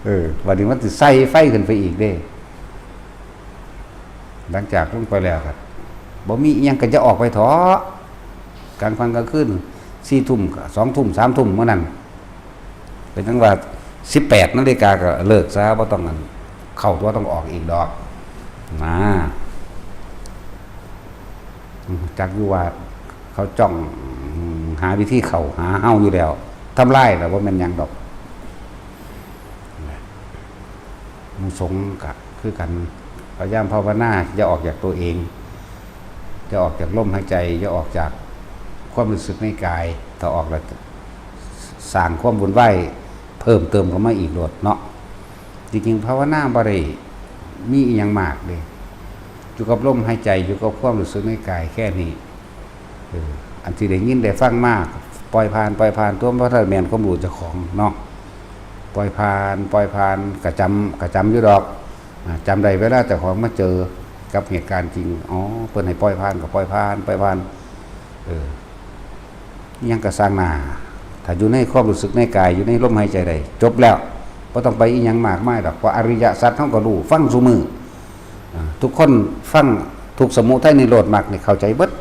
เออ บัดนี้มันสิใส่ไฟขึ้นไปอีกเด้ หลังจากลงไปแล้วก็บ่มีอิหยังก็จะออกไปเถาะ กลางค่ำกลางคืน สี่ทุ่ม สองทุ่ม สามทุ่มมื้อนั้น เป็นจั่งว่า สิบแปดนาฬิกาก็เลิกซะ บ่ต้องอัน เข้าตัวต้องออกอีกดอก นะ จักอยู่ว่าเขาจ้องหาวิธีเข้าหาเฮาอยู่แล้ว ทำลายแล้วบ่แม่นหยังดอก หมู่สงฆ์ก็คือกัน พยายามภาวนา อย่าออกจากตัวเอง อย่าออกจากลมหายใจ อย่าออกจากความรู้สึกในกาย ถ้าออกแล้วสร้างความวุ่นวายเพิ่มเติมเข้ามาอีกโลดเนาะ จริงๆ ภาวนาบ่ได้มีอิหยังมากเด้ อยู่กับลมหายใจ อยู่กับความรู้สึกในกายแค่นี้ เออ อันที่ได้ยินได้ฟังมา ปล่อยผ่าน ปล่อยผ่าน ตัวบ่ทันแม่นความรู้เจ้าของเนาะ ปล่อยผ่าน ปล่อยผ่าน กะจำ กะจำอยู่ดอก อ่า จำได้เวลาเจ้าของมาเจอกับเหตุการณ์จริง อ๋อ เพิ่นให้ปล่อยผ่านก็ปล่อยผ่าน ปล่อยผ่าน เออ อิหยังก็ซ่างหน้า ถ้าอยู่ในความรู้สึกในกาย อยู่ในลมหายใจได้ จบแล้ว บ่ต้องไปอิหยังมากมายดอก เพราะอริยสัจเฮาก็รู้ ฟังซุมื้อ อ่า ทุกคนฟัง ทุกข์สมุทัยนิโรธมรรคนี่เข้าใจเบิด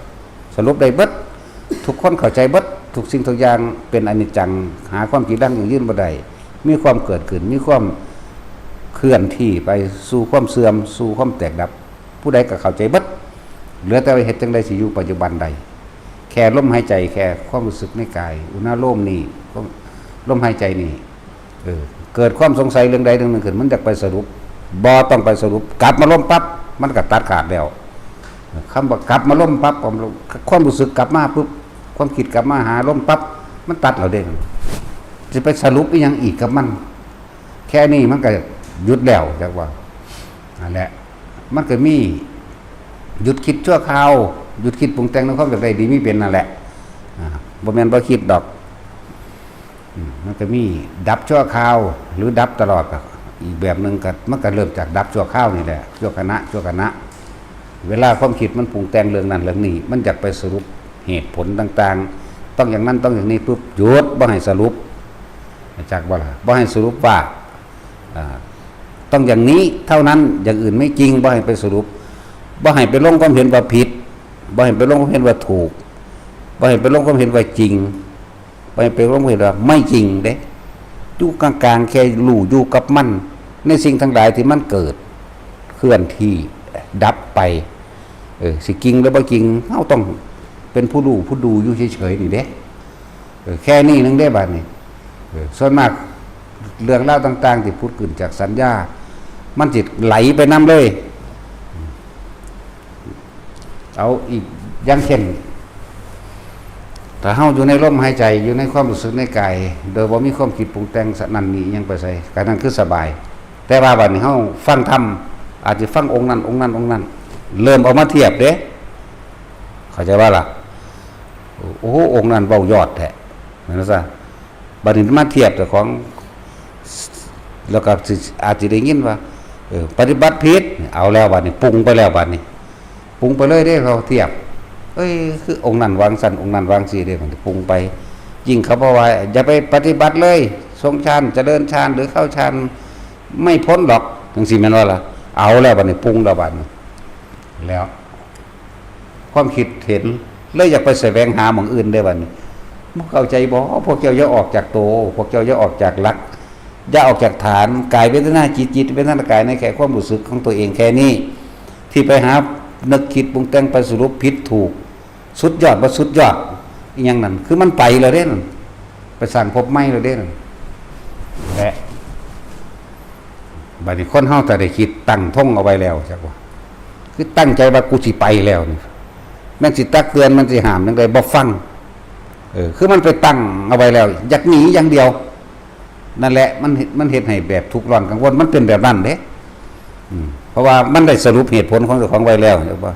สรุปได้เบิด ทุกคนเข้าใจเบิด ทุกสิ่งทุกอย่างเป็นอนิจจัง หาความจีรังยั่งยืนบ่ได้ มีความเกิดขึ้น มีความเคลื่อนที่ไปสู่ความเสื่อม สู่ความแตกดับ ผู้ใดก็เข้าใจเบิด เหลือแต่ว่าเฮ็ดจั่งใดสิอยู่ปัจจุบันได้ แค่ลมหายใจ แค่ความรู้สึกในกาย อุณาโลมนี่ ลมหายใจนี่ เออ เกิดความสงสัยเรื่องใดเรื่องหนึ่งขึ้น มันอยากไปสรุป บ่ต้องไปสรุป กลับมาลมปั๊บ มันก็ตัดขาดแล้ว คำว่ากลับมาลมปั๊บ ความรู้สึกกลับมาปุ๊บ ความคิดกลับมาหาลมปั๊บ มันตัดแล้วเด้ สิไปสรุปอีหยังอีกกับมัน แค่นี้มันก็หยุดแล้ว จักว่า นั่นแหละ มันก็มีหยุดคิดชั่วคราว หยุดคิดปรุงแต่งในความอยากได้ดีมีเป็นนั่นแหละ อ่า บ่แม่นบ่คิดดอก อืม มันก็มีดับชั่วคราว หรือดับตลอด ก็อีกแบบหนึ่งก็ มันก็เริ่มจากดับชั่วคราวนี่แหละ ชั่วขณะ ชั่วขณะ เวลาความคิดมันปรุงแต่งเรื่องนั้นเรื่องนี้ มันอยากไปสรุปเหตุผลต่างๆ ต้องอย่างนั้นต้องอย่างนี้ปุ๊บ หยุด บ่ให้สรุป จักบ่ล่ะ บ่ให้สรุปว่า อ่า ต้องอย่างนี้เท่านั้น อย่างอื่นไม่จริง บ่ให้ไปสรุป บ่ให้ไปลงความเห็นว่าผิด บ่ให้ไปลงความเห็นว่าถูก บ่ให้ไปลงความเห็นว่าจริง บ่ให้ไปลงความเห็นว่าไม่จริงเด้ อยู่กลางๆ แค่รู้อยู่กับมัน ในสิ่งทั้งหลายที่มันเกิด เคลื่อนที่ ดับไป เออ สิจริงหรือบ่จริง เฮาต้องเป็นผู้รู้ผู้ดูอยู่เฉยๆ นี่เด้ เออ แค่นี้นึงเด้บัดนี้ เออ ส่วนมากเรื่องราวต่างๆ ที่ผุดขึ้นจากสัญญา มันสิไหลไปนำเลย เอาอีกอย่างเช่น ถ้าเฮาอยู่ในลมหายใจ อยู่ในความรู้สึกในกาย โดยบ่มีความคิดปรุงแต่งสะนั่นนี่ยังไปใส่ ก็นั่นคือสบาย แต่ว่าบัดนี้เฮาฟังธรรม อาจจะฟังองค์นั้น องค์นั้น องค์นั้น เริ่มเอามาเทียบเด้ เข้าใจว่าล่ะ โอ้โห องค์นั้นเว้ายอดแท้ แม่นซะ บัดนี้มาเทียบเจ้าของ แล้วก็สิ อาจจะได้ยินว่า เออ ปฏิบัติผิด เอาแล้วบัดนี้ ปรุงไปแล้วบัดนี้ ปรุงไปเลยเด้ เขาเทียบ เอ้ย คือองค์นั้นวางซั่น องค์นั้นวางซี่เด้ บัดนี้ปรุงไป ยิ่งเขาบอกว่า อย่าไปปฏิบัติเลย ทรงฌาน เจริญฌาน หรือเข้าฌาน ไม่พ้นหรอก จังซี้แม่นบ่ล่ะ เอาแล้วบัดนี้ ปรุงแล้วบัดนี้ แล้ว ความคิดเห็น เลยอยากไปแสวงหาหม่องอื่นเด้บัดนี้ บ่เข้าใจบ่ พวกเจ้าอย่าออกจากโต พวกเจ้าอย่าออกจากหลัก อย่าออกจากฐาน กายเวทนาจิต จิตเวทนากาย ในแค่ความรู้สึกของตัวเองแค่นี้ ที่ไปหานึกคิดปรุงแต่ง ไปสรุปผิดถูก สุดยอดบ่สุดยอด อีหยังนั่น คือมันไปแล้วเด้นั่น ไปสร้างภพใหม่แล้วเด้นั่น และ บัดนี้คนเฮาถ้าได้คิดตั้งธงเอาไว้แล้ว จักว่า คือตั้งใจว่ากูสิไปแล้วนี่ แม่นสิตักเตือน แม่นสิห้ามจั่งใดบ่ฟัง เออ คือมันไปตั้งเอาไว้แล้ว อยากหนีอย่างเดียว นั่นแหละ มัน มันเฮ็ดให้แบบทุกข์ร้อนกังวล มันเป็นแบบนั้นเด้ อืม เพราะว่ามันได้สรุปเหตุผลของเจ้าของไว้แล้ว จักว่า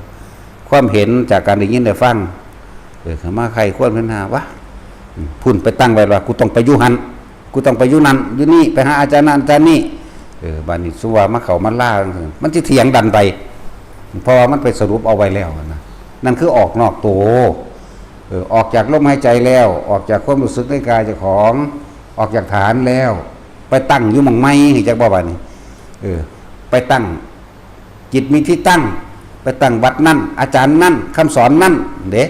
ความเห็นจากการได้ยินได้ฟัง เออ มาใคร่ครวญพิจารณาว่า อืม พุ้นไปตั้งไว้ว่า กูต้องไปอยู่หั่น กูต้องไปอยู่นั่น อยู่นี่ ไปหาอาจารย์นั่นอาจารย์นี่ เออ บัดนี้สมมุติว่ามาเข้ามาลา มันสิเถียงดันไป เพราะว่ามันไปสรุปเอาไว้แล้วนะ นั่นคือออกนอกโต เออ ออกจากลมหายใจแล้ว ออกจากความรู้สึกในกายเจ้าของ ออกจากฐานแล้ว ไปตั้งอยู่หม่องใหม่ จักบ่บัดนี้ เออ ไปตั้ง จิตมีที่ตั้ง ไปตั้งวัดนั่น อาจารย์นั่น คำสอนนั่น เด้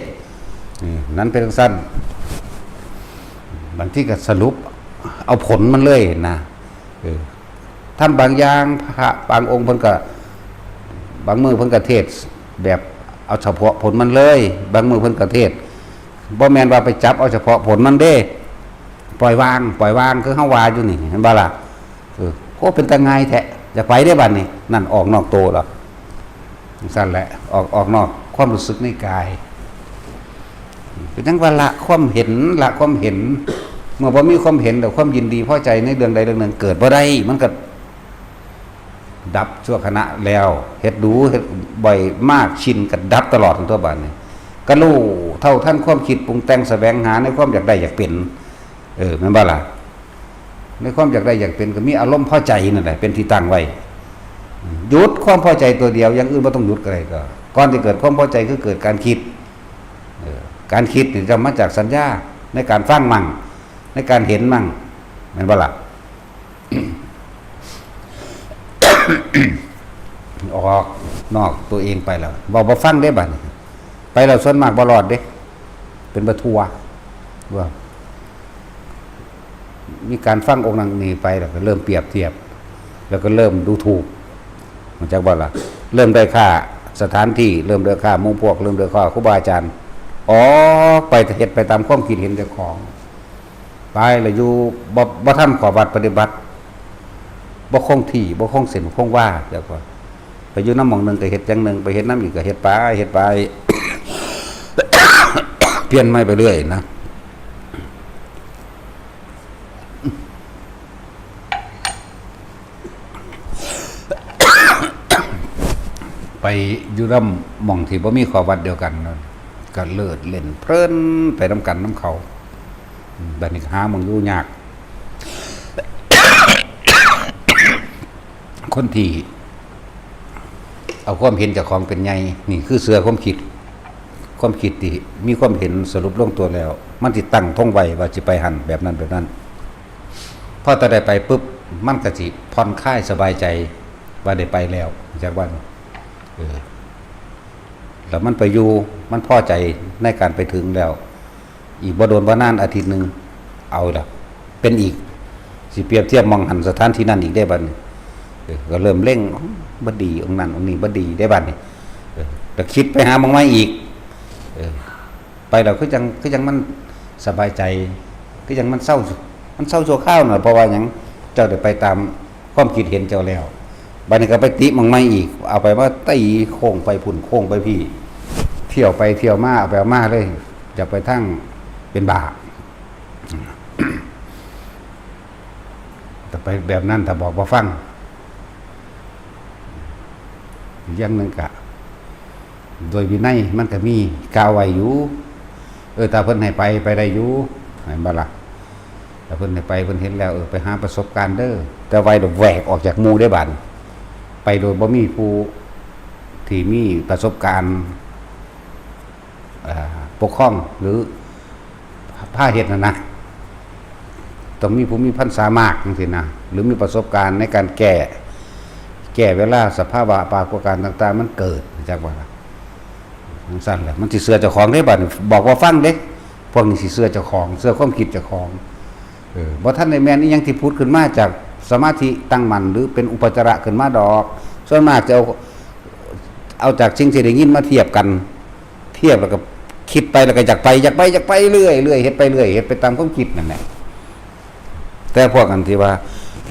เออ นั่นเป็นจั่งซั่น บางทีก็สรุปเอาผลมันเลยนะ เออ ทำบางอย่าง พระบางองค์เพิ่นก็ บางมื้อเพิ่นก็เทศน์แบบเอาเฉพาะผลมันเลย บางมื้อเพิ่นก็เทศน์ บ่แม่นว่าไปจับเอาเฉพาะผลมันเด้ ปล่อยวาง ปล่อยวาง คือเฮาว่าอยู่นี่ เห็นบ่ล่ะ เออ โอ้ เป็นตาง่ายแท้ อยากไปเด้บัดนี้ นั่นออกนอกโตแล้ว จั่งซั่นแหละ ออก ออกนอกความรู้สึกในกาย เป็นจั่งว่าละความเห็น ละความเห็น เมื่อบ่มีความเห็นแล้ว ความยินดีพอใจในเรื่องใดเรื่องหนึ่งเกิดบ่ได้ มันก็ดับชั่วขณะแล้ว เฮ็ดดู เฮ็ดบ่อยมาก ชินก็ดับตลอดทั้งตัวบัดนี้ ก็รู้เท่าทันความคิดปรุงแต่ง แสวงหาในความอยากได้อยากเป็น เออ แม่นบ่ล่ะ ในความอยากได้อยากเป็นก็มีอารมณ์พอใจนั่นแหละเป็นที่ตั้งไว้ หยุดความพอใจตัวเดียว อย่างอื่นบ่ต้องหยุดก็ได้ ก็ ก่อนที่เกิดความพอใจคือเกิดการคิด เออ การคิดนี่จะมาจากสัญญา ในการฟังมั่ง ในการเห็นมั่ง แม่นบ่ล่ะ ออกนอกตัวเองไปแล้ว บ่ บ่ฟังเด้บัดนี้ ไปแล้วส่วนมากบ่รอดเด้ เป็นบ่ทั่ว ว่า มีการฟังองค์นั้นนี่ไปแล้วก็เริ่มเปรียบเทียบ แล้วก็เริ่มดูถูก รู้จักบ่ล่ะ เริ่มด้อยค่าสถานที่ เริ่มด้อยค่าหมู่พวก เริ่มด้อยค่าครูบาอาจารย์ ออกไปเฮ็ดไปตามความคิดเห็นเจ้าของ ไปแล้วอยู่บ่ บ่ทำข้อวัดปฏิบัติ บ่คงที่ บ่คงเส้นคงวา แล้วก็ไปอยู่นำหม่องหนึ่งก็เฮ็ดอย่างหนึ่ง ไปเฮ็ดนำอีกก็เฮ็ดไป เฮ็ดไป เปลี่ยนใหม่ไปเรื่อยนะ ไปอยู่นำหม่องที่บ่มีข้อวัดเดียวกันนั่น ก็เลิดเล่นเพลินไปนำกันนำเขา บัดนี้ก็หาหม่องอยู่ยาก คนที่เอาความเห็นเจ้าของเป็นใหญ่ นี่คือเชื่อความคิด ความคิดที่มีความเห็นสรุปลงตัวแล้ว มันสิตั้งธงไว้ว่าสิไปหั่นแบบนั้นแบบนั้น พอแต่ได้ไปปุ๊บ มันก็สิผ่อนคลายสบายใจว่าได้ไปแล้ว จักวัน เออ แล้วมันไปอยู่ มันพอใจในการไปถึงแล้ว อีกบ่โดนบ่นานอาทิตย์หนึ่ง เอาละ เป็นอีก สิเปรียบเทียบหม่องหั่นสถานที่นั่นอีกได้บัดนี้ เออ ก็เริ่มเล็ง บ่ดี องค์นั้นองค์นี้บ่ดีได้บัดนี้ เออ ก็คิดไปหาหม่องใหม่อีก เออ ไปแล้วคือจั่ง คือจั่งมันสบายใจ คือจั่งมันเซา มันเซาชั่วคราวน่ะ เพราะว่าหยัง เจ้าได้ไปตามความคิดเห็นเจ้าแล้ว บัดนี้ก็ไปติหม่องใหม่อีก เอาไปมาตีโค้งไปพุ้นโค้งไปพี้ เที่ยวไปเที่ยวมา เอาไปเอามาเลย อยากไปทางเป็นบ้า แต่ไปแบบนั้นถ้าบอกบ่ฟัง อย่างหนึ่งกะ โดยวินัยมันก็มีกล่าวไว้อยู่ เออ ถ้าเพิ่นให้ไป ไปได้อยู่ แม่นบ่ล่ะ ถ้าเพิ่นให้ไป เพิ่นเห็นแล้ว เออ ไปหาประสบการณ์เด้อ แต่ไว้แหวกออกจากหมู่ได้บัด ไปโดยบ่มีผู้ที่มีประสบการณ์ เอ่อ ปกครองหรือพาเฮ็ดนั่นนะ ต้องมีผู้มีพรรษามากจังซี่นะ หรือมีประสบการณ์ในการแก้ แก้เวลาสภาวะปรากฏการณ์ต่างๆ มันเกิด จักว่าล่ะ จังซั่นแหละ มันสิเชื่อเจ้าของเด้บัดนี้ บอกว่าฟังเด้ พวกนี้สิเชื่อเจ้าของ เชื่อความคิดเจ้าของ เออ บ่ทันได้แม่นอีหยังที่ผุดขึ้นมาจากสมาธิตั้งมั่น หรือเป็นอุปจาระขึ้นมาดอก ส่วนมากจะเอา เอาจากสิ่งที่ได้ยินมาเทียบกัน เทียบแล้วก็คิดไปแล้วก็อยากไป อยากไป อยากไปเรื่อยๆ เฮ็ดไปเรื่อย เฮ็ดไปตามความคิดนั่นแหละ แต่พวกอันที่ว่า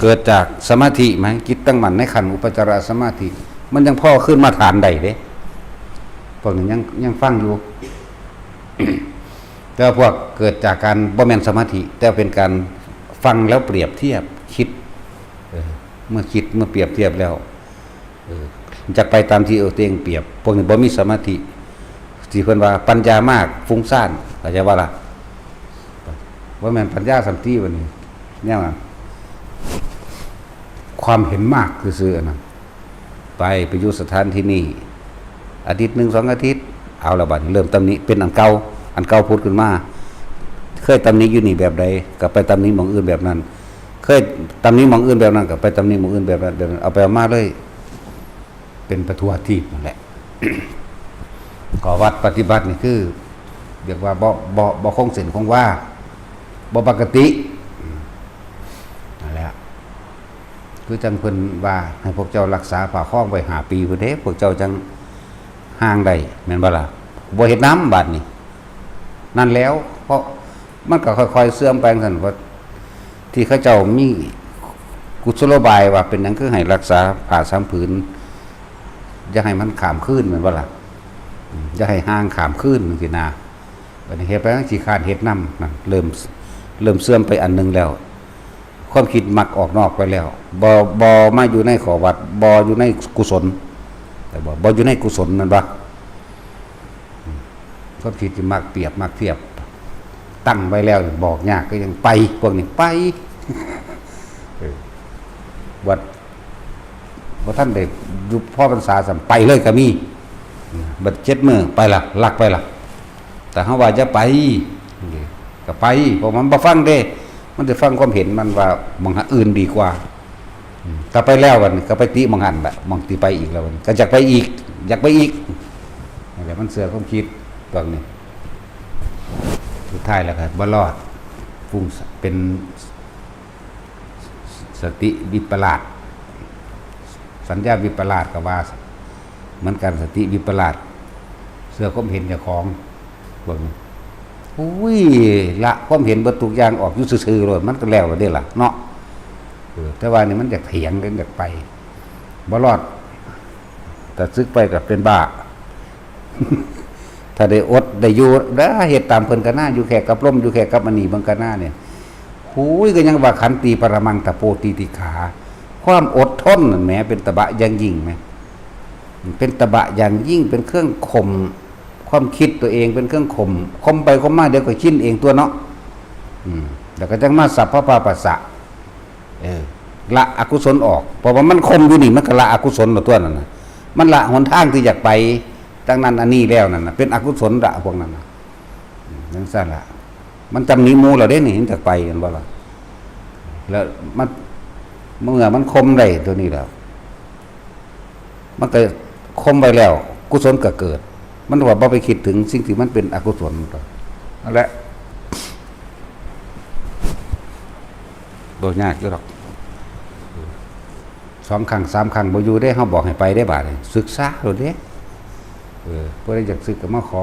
เกิดจากสมาธิไหม จิตตั้งมั่นในขั้นอุปจารสมาธิ มันยังพอขึ้นมาฐานได้เด้ พวกนี้ยัง ยังฟังอยู่ แต่ว่าพวกเกิดจากการบ่แม่นสมาธิ แต่เป็นการฟังแล้วเปรียบเทียบ คิด เออ เมื่อคิด เมื่อเปรียบเทียบแล้ว เออ จักไปตามที่เอาตัวเองเปรียบ พวกนี้บ่มีสมาธิ ที่เพิ่นว่าปัญญามาก ฟุ้งซ่าน เข้าใจบ่ล่ะ บ่แม่นปัญญาสันติบัดนี้ แนวนั้น ความเห็นมากซื่อๆ อันนั้น ไป ไปอยู่สถานที่นี่ อาทิตย์หนึ่งสองอาทิตย์ เอาละบัดนี้ เริ่มตำหนิ เป็นอันเก่า อันเก่าผุดขึ้นมา เคยตำหนิอยู่นี่แบบใด ก็ไปตำหนิหม่องอื่นแบบนั้น เคยตำหนิหม่องอื่นแบบนั้น ก็ไปตำหนิหม่องอื่นแบบนั้น แบบนั้น เอาไปเอามาเลย เป็นไปทั่วทีปนั่นแหละ ข้อวัดปฏิบัตินี่คือ เรียกว่าบ่ บ่ บ่คงเส้นคงวา บ่ปกติ อืม นั่นแหละ คือจั่งเพิ่นว่าให้พวกเจ้ารักษาผ้าคล้องไว้ห้าปีพุ้นเด้ พวกเจ้าจั่งห่างได้ แม่นบ่ล่ะ บ่เฮ็ดนำบาดนี้ นั่นแล้ว เพราะมันก็ค่อยๆเสื่อมไปจั่งซั้น ว่าที่เขาเจ้ามีกุศโลบายว่าเป็นหยังคือให้รักษาผ้าสามผืน อย่าให้มันข้ามคืน แม่นบ่ล่ะ อืม อย่าให้ห่างข้ามคืนจั่งซี้นะ บัดนี้เฮ็ดไปจั่งซี้ ขี้คร้านเฮ็ดนำ นั่น เริ่ม เริ่มเสื่อมไปอันหนึ่งแล้ว ความคิดมักออกนอกไปแล้ว บ่ บ่มาอยู่ในข้อวัด บ่อยู่ในกุศล แต่บ่ บ่อยู่ในกุศล แม่นบ่ อืม ความคิดที่มักเปรียบ มักเทียบ ตั้งไว้แล้ว บอกยาก ก็ยังไป พวกนี้ไป เออ วัด บ่ทันได้อยู่พอพรรษาซ้ำ ไปเลยก็มี บัดเจ็ดมื้อ ไปละ ลักไปละ แต่เฮาว่าอย่าไป ก็ไป เพราะมันบ่ฟังเด้ มันสิฟังความเห็นมันว่าหม่องอื่นดีกว่า อืม ถ้าไปแล้วบัดนี้ก็ไปติหม่องหั้นแหละ หม่องที่ไปอีกแล้วบัดนี้ ก็อยากไปอีก อยากไปอีก นั่นแหละ มันเชื่อความคิดพวกนี้ สุดท้ายแล้วก็บ่รอด ฟุ้งซ่าน เป็น สติวิปลาส สัญญาวิปลาสก็ว่า เหมือนกัน สติวิปลาส เชื่อความเห็นเจ้าของ เบิ่ง อุ้ย ละความเห็นเบิดทุกอย่างออกอยู่ซื่อๆโลด มันก็แล้วแล้วเด้ล่ะเนาะ เออ แต่ว่านี่มันอยากเถียงกัน อยากไป บ่รอด ถ้าสึกไปก็เป็นบ้า ถ้าได้อดได้อยู่ แล้วเฮ็ดตามเพิ่นก็น่า อยู่แค่กับลม อยู่แค่กับอันนี้เบิ่งก็น่าเนี่ย หูย ก็ยังว่าขันติปรมังตะโปติติขา ความอดทนนั่นแหม เป็นตบะอย่างยิ่งแหม เป็นตบะอย่างยิ่ง เป็นเครื่องข่มความคิดตัวเอง เป็นเครื่องข่ม ข่มไปข่มมา เดี๋ยวก็ชินเองตัวเนาะ อืม แล้วก็จั่งมาสัพพะปาปัสสะ เออ ละอกุศลออก เพราะว่ามันข่มอยู่นี่ มันก็ละอกุศลแล้วตัวนั่นน่ะ มันละหนทางที่อยากไป ทางนั้นอันนี้แล้วนั่นน่ะ เป็นอกุศลละพวกนั้นน่ะ อืม จั่งซั้นละ มันตำหนิหมู่แล้วเด้นี่ มันอยากไป แม่นบ่ล่ะ แล้วมัน เมื่อมันข่มได้ตัวนี้แล้ว มันก็ข่มไว้แล้ว กุศลก็เกิด มันว่าบ่ไปคิดถึงสิ่งที่มันเป็นอกุศล นั่นแหละ บ่ยากอยู่ดอก สองครั้งสามครั้งบ่อยู่เด้ เฮาบอกให้ไปเด้ บาดนี้ ศึกษาโลดเด้ เออ ผู้ใดอยากศึกก็มาขอ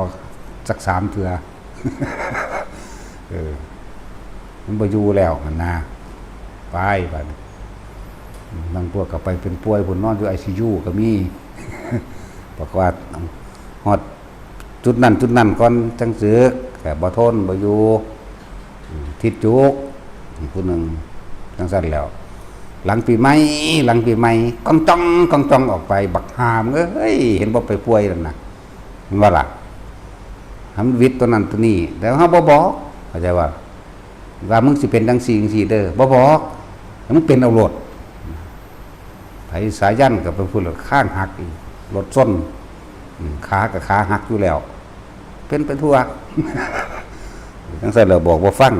สักสามเทื่อ เออ มันบ่อยู่แล้วหั่นนะ ไปบาดนี้ บางพวกก็ไปเป็นป่วยพุ้น นอนอยู่ ไอซียู ก็มี บอกว่าฮอดจุดนั้นจุดนั้นก่อนจั่งสึก ก็บ่ทนบ่อยู่ อืม ทิศจุก อีกผู้หนึ่ง จั่งซั้นแล้ว หลังปีใหม่ หลังปีใหม่ ก้องจ้อง ก้องจ้องออกไป บักห่ามึงเอ้ย เห็นบ่ไปป่วยนั่นน่ะ มันว่าล่ะ หามันวิตตัวนั้นตัวนี้ แต่เฮาบ่บอก เข้าใจว่า ว่ามึงสิเป็นจั่งซี้จั่งซี้เด้อ บ่บอก ให้มึงเป็นเอาโลด ไผสายันก็ไปพูดแล้ว ข้างหักอีก รถชน อืม ขาก็ขาหักอยู่แล้ว เป็นไปทั่ว จั่งซั้นแล้วบอกบ่ฟัง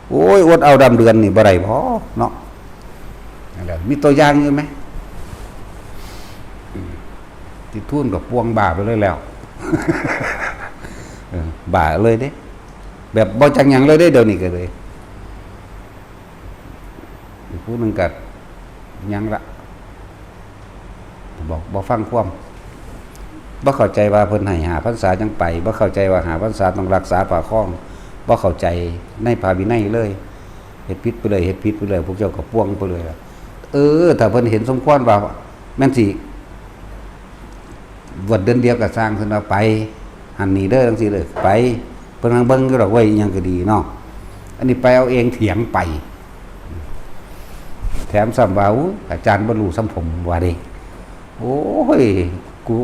โอ้ย อดเอาดำเดือนนี่บ่ได้บ่เนาะ นั่นแหละ มีตัวอย่างอยู่ไหม อืม ติดทุนกับปวงบ้าไปเลยแล้ว เออ บ้าเลยเด้ แบบบ่จักหยังเลยเด้ เดี๋ยวนี้ก็เลย อีกผู้หนึ่งก็หยังละ บอกบ่ฟังความ บ่เข้าใจว่าเพิ่นให้ห้าพรรษาจั่งไป บ่เข้าใจว่าห้าพรรษาต้องรักษาผ้าครอง บ่เข้าใจในพระวินัยเลย เฮ็ดผิดไปเลย เฮ็ดผิดไปเลย พวกเจ้าก็ปวงไปเลย เออ ถ้าเพิ่นเห็นสมควรว่าแม่นสิ บวชเดือนเดียวก็สร้าง เพิ่นว่าไป หั่นนี่เด้อ จั่งซี้เด้อ ไป เพิ่นนั่งเบิ่งอยู่ดอกเว้ย อิหยังก็ดีเนาะ อันนี้ไปเอาเอง เถียงไป แถมซ้ำว่า อู้ อาจารย์บ่รู้ส่ำผม ว่าเด้ โอ้ย กู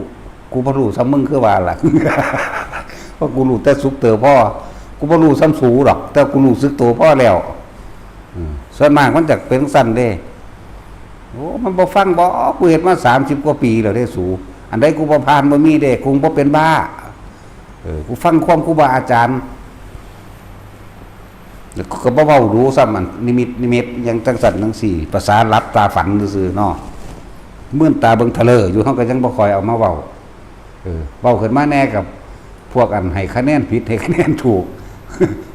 กูบ่รู้ส่ำมึงคือว่าล่ะ เพราะกูรู้แต่สึกโตพอ กูบ่รู้ส่ำสูดอก แต่กูรู้สึกโตพอแล้ว อืม ส่วนมากมันจะเป็นจั่งซั้นเด้ โอ้ มันบ่ฟังบ่ กูเฮ็ดมาสามสิบกว่าปีแล้วเด้สู อันใดกูบ่ผ่านบ่มีเด้ กูบ่เป็นบ้า เออ กูฟังความครูบาอาจารย์ แล้วก็บ่เว้าดูซ้ำ อันนิมิต นิมิตหยังจั่งซั้นจั่งซี้ ภาษาหลับตาฝันซื่อๆเนาะ มื่นตาเบิ่งทะเลอยู่ เฮาก็ยังบ่ค่อยเอามาเว้า เออ เว้าขึ้นมาแหน่กับพวกอันให้คะแนนผิด ให้คะแนนถูก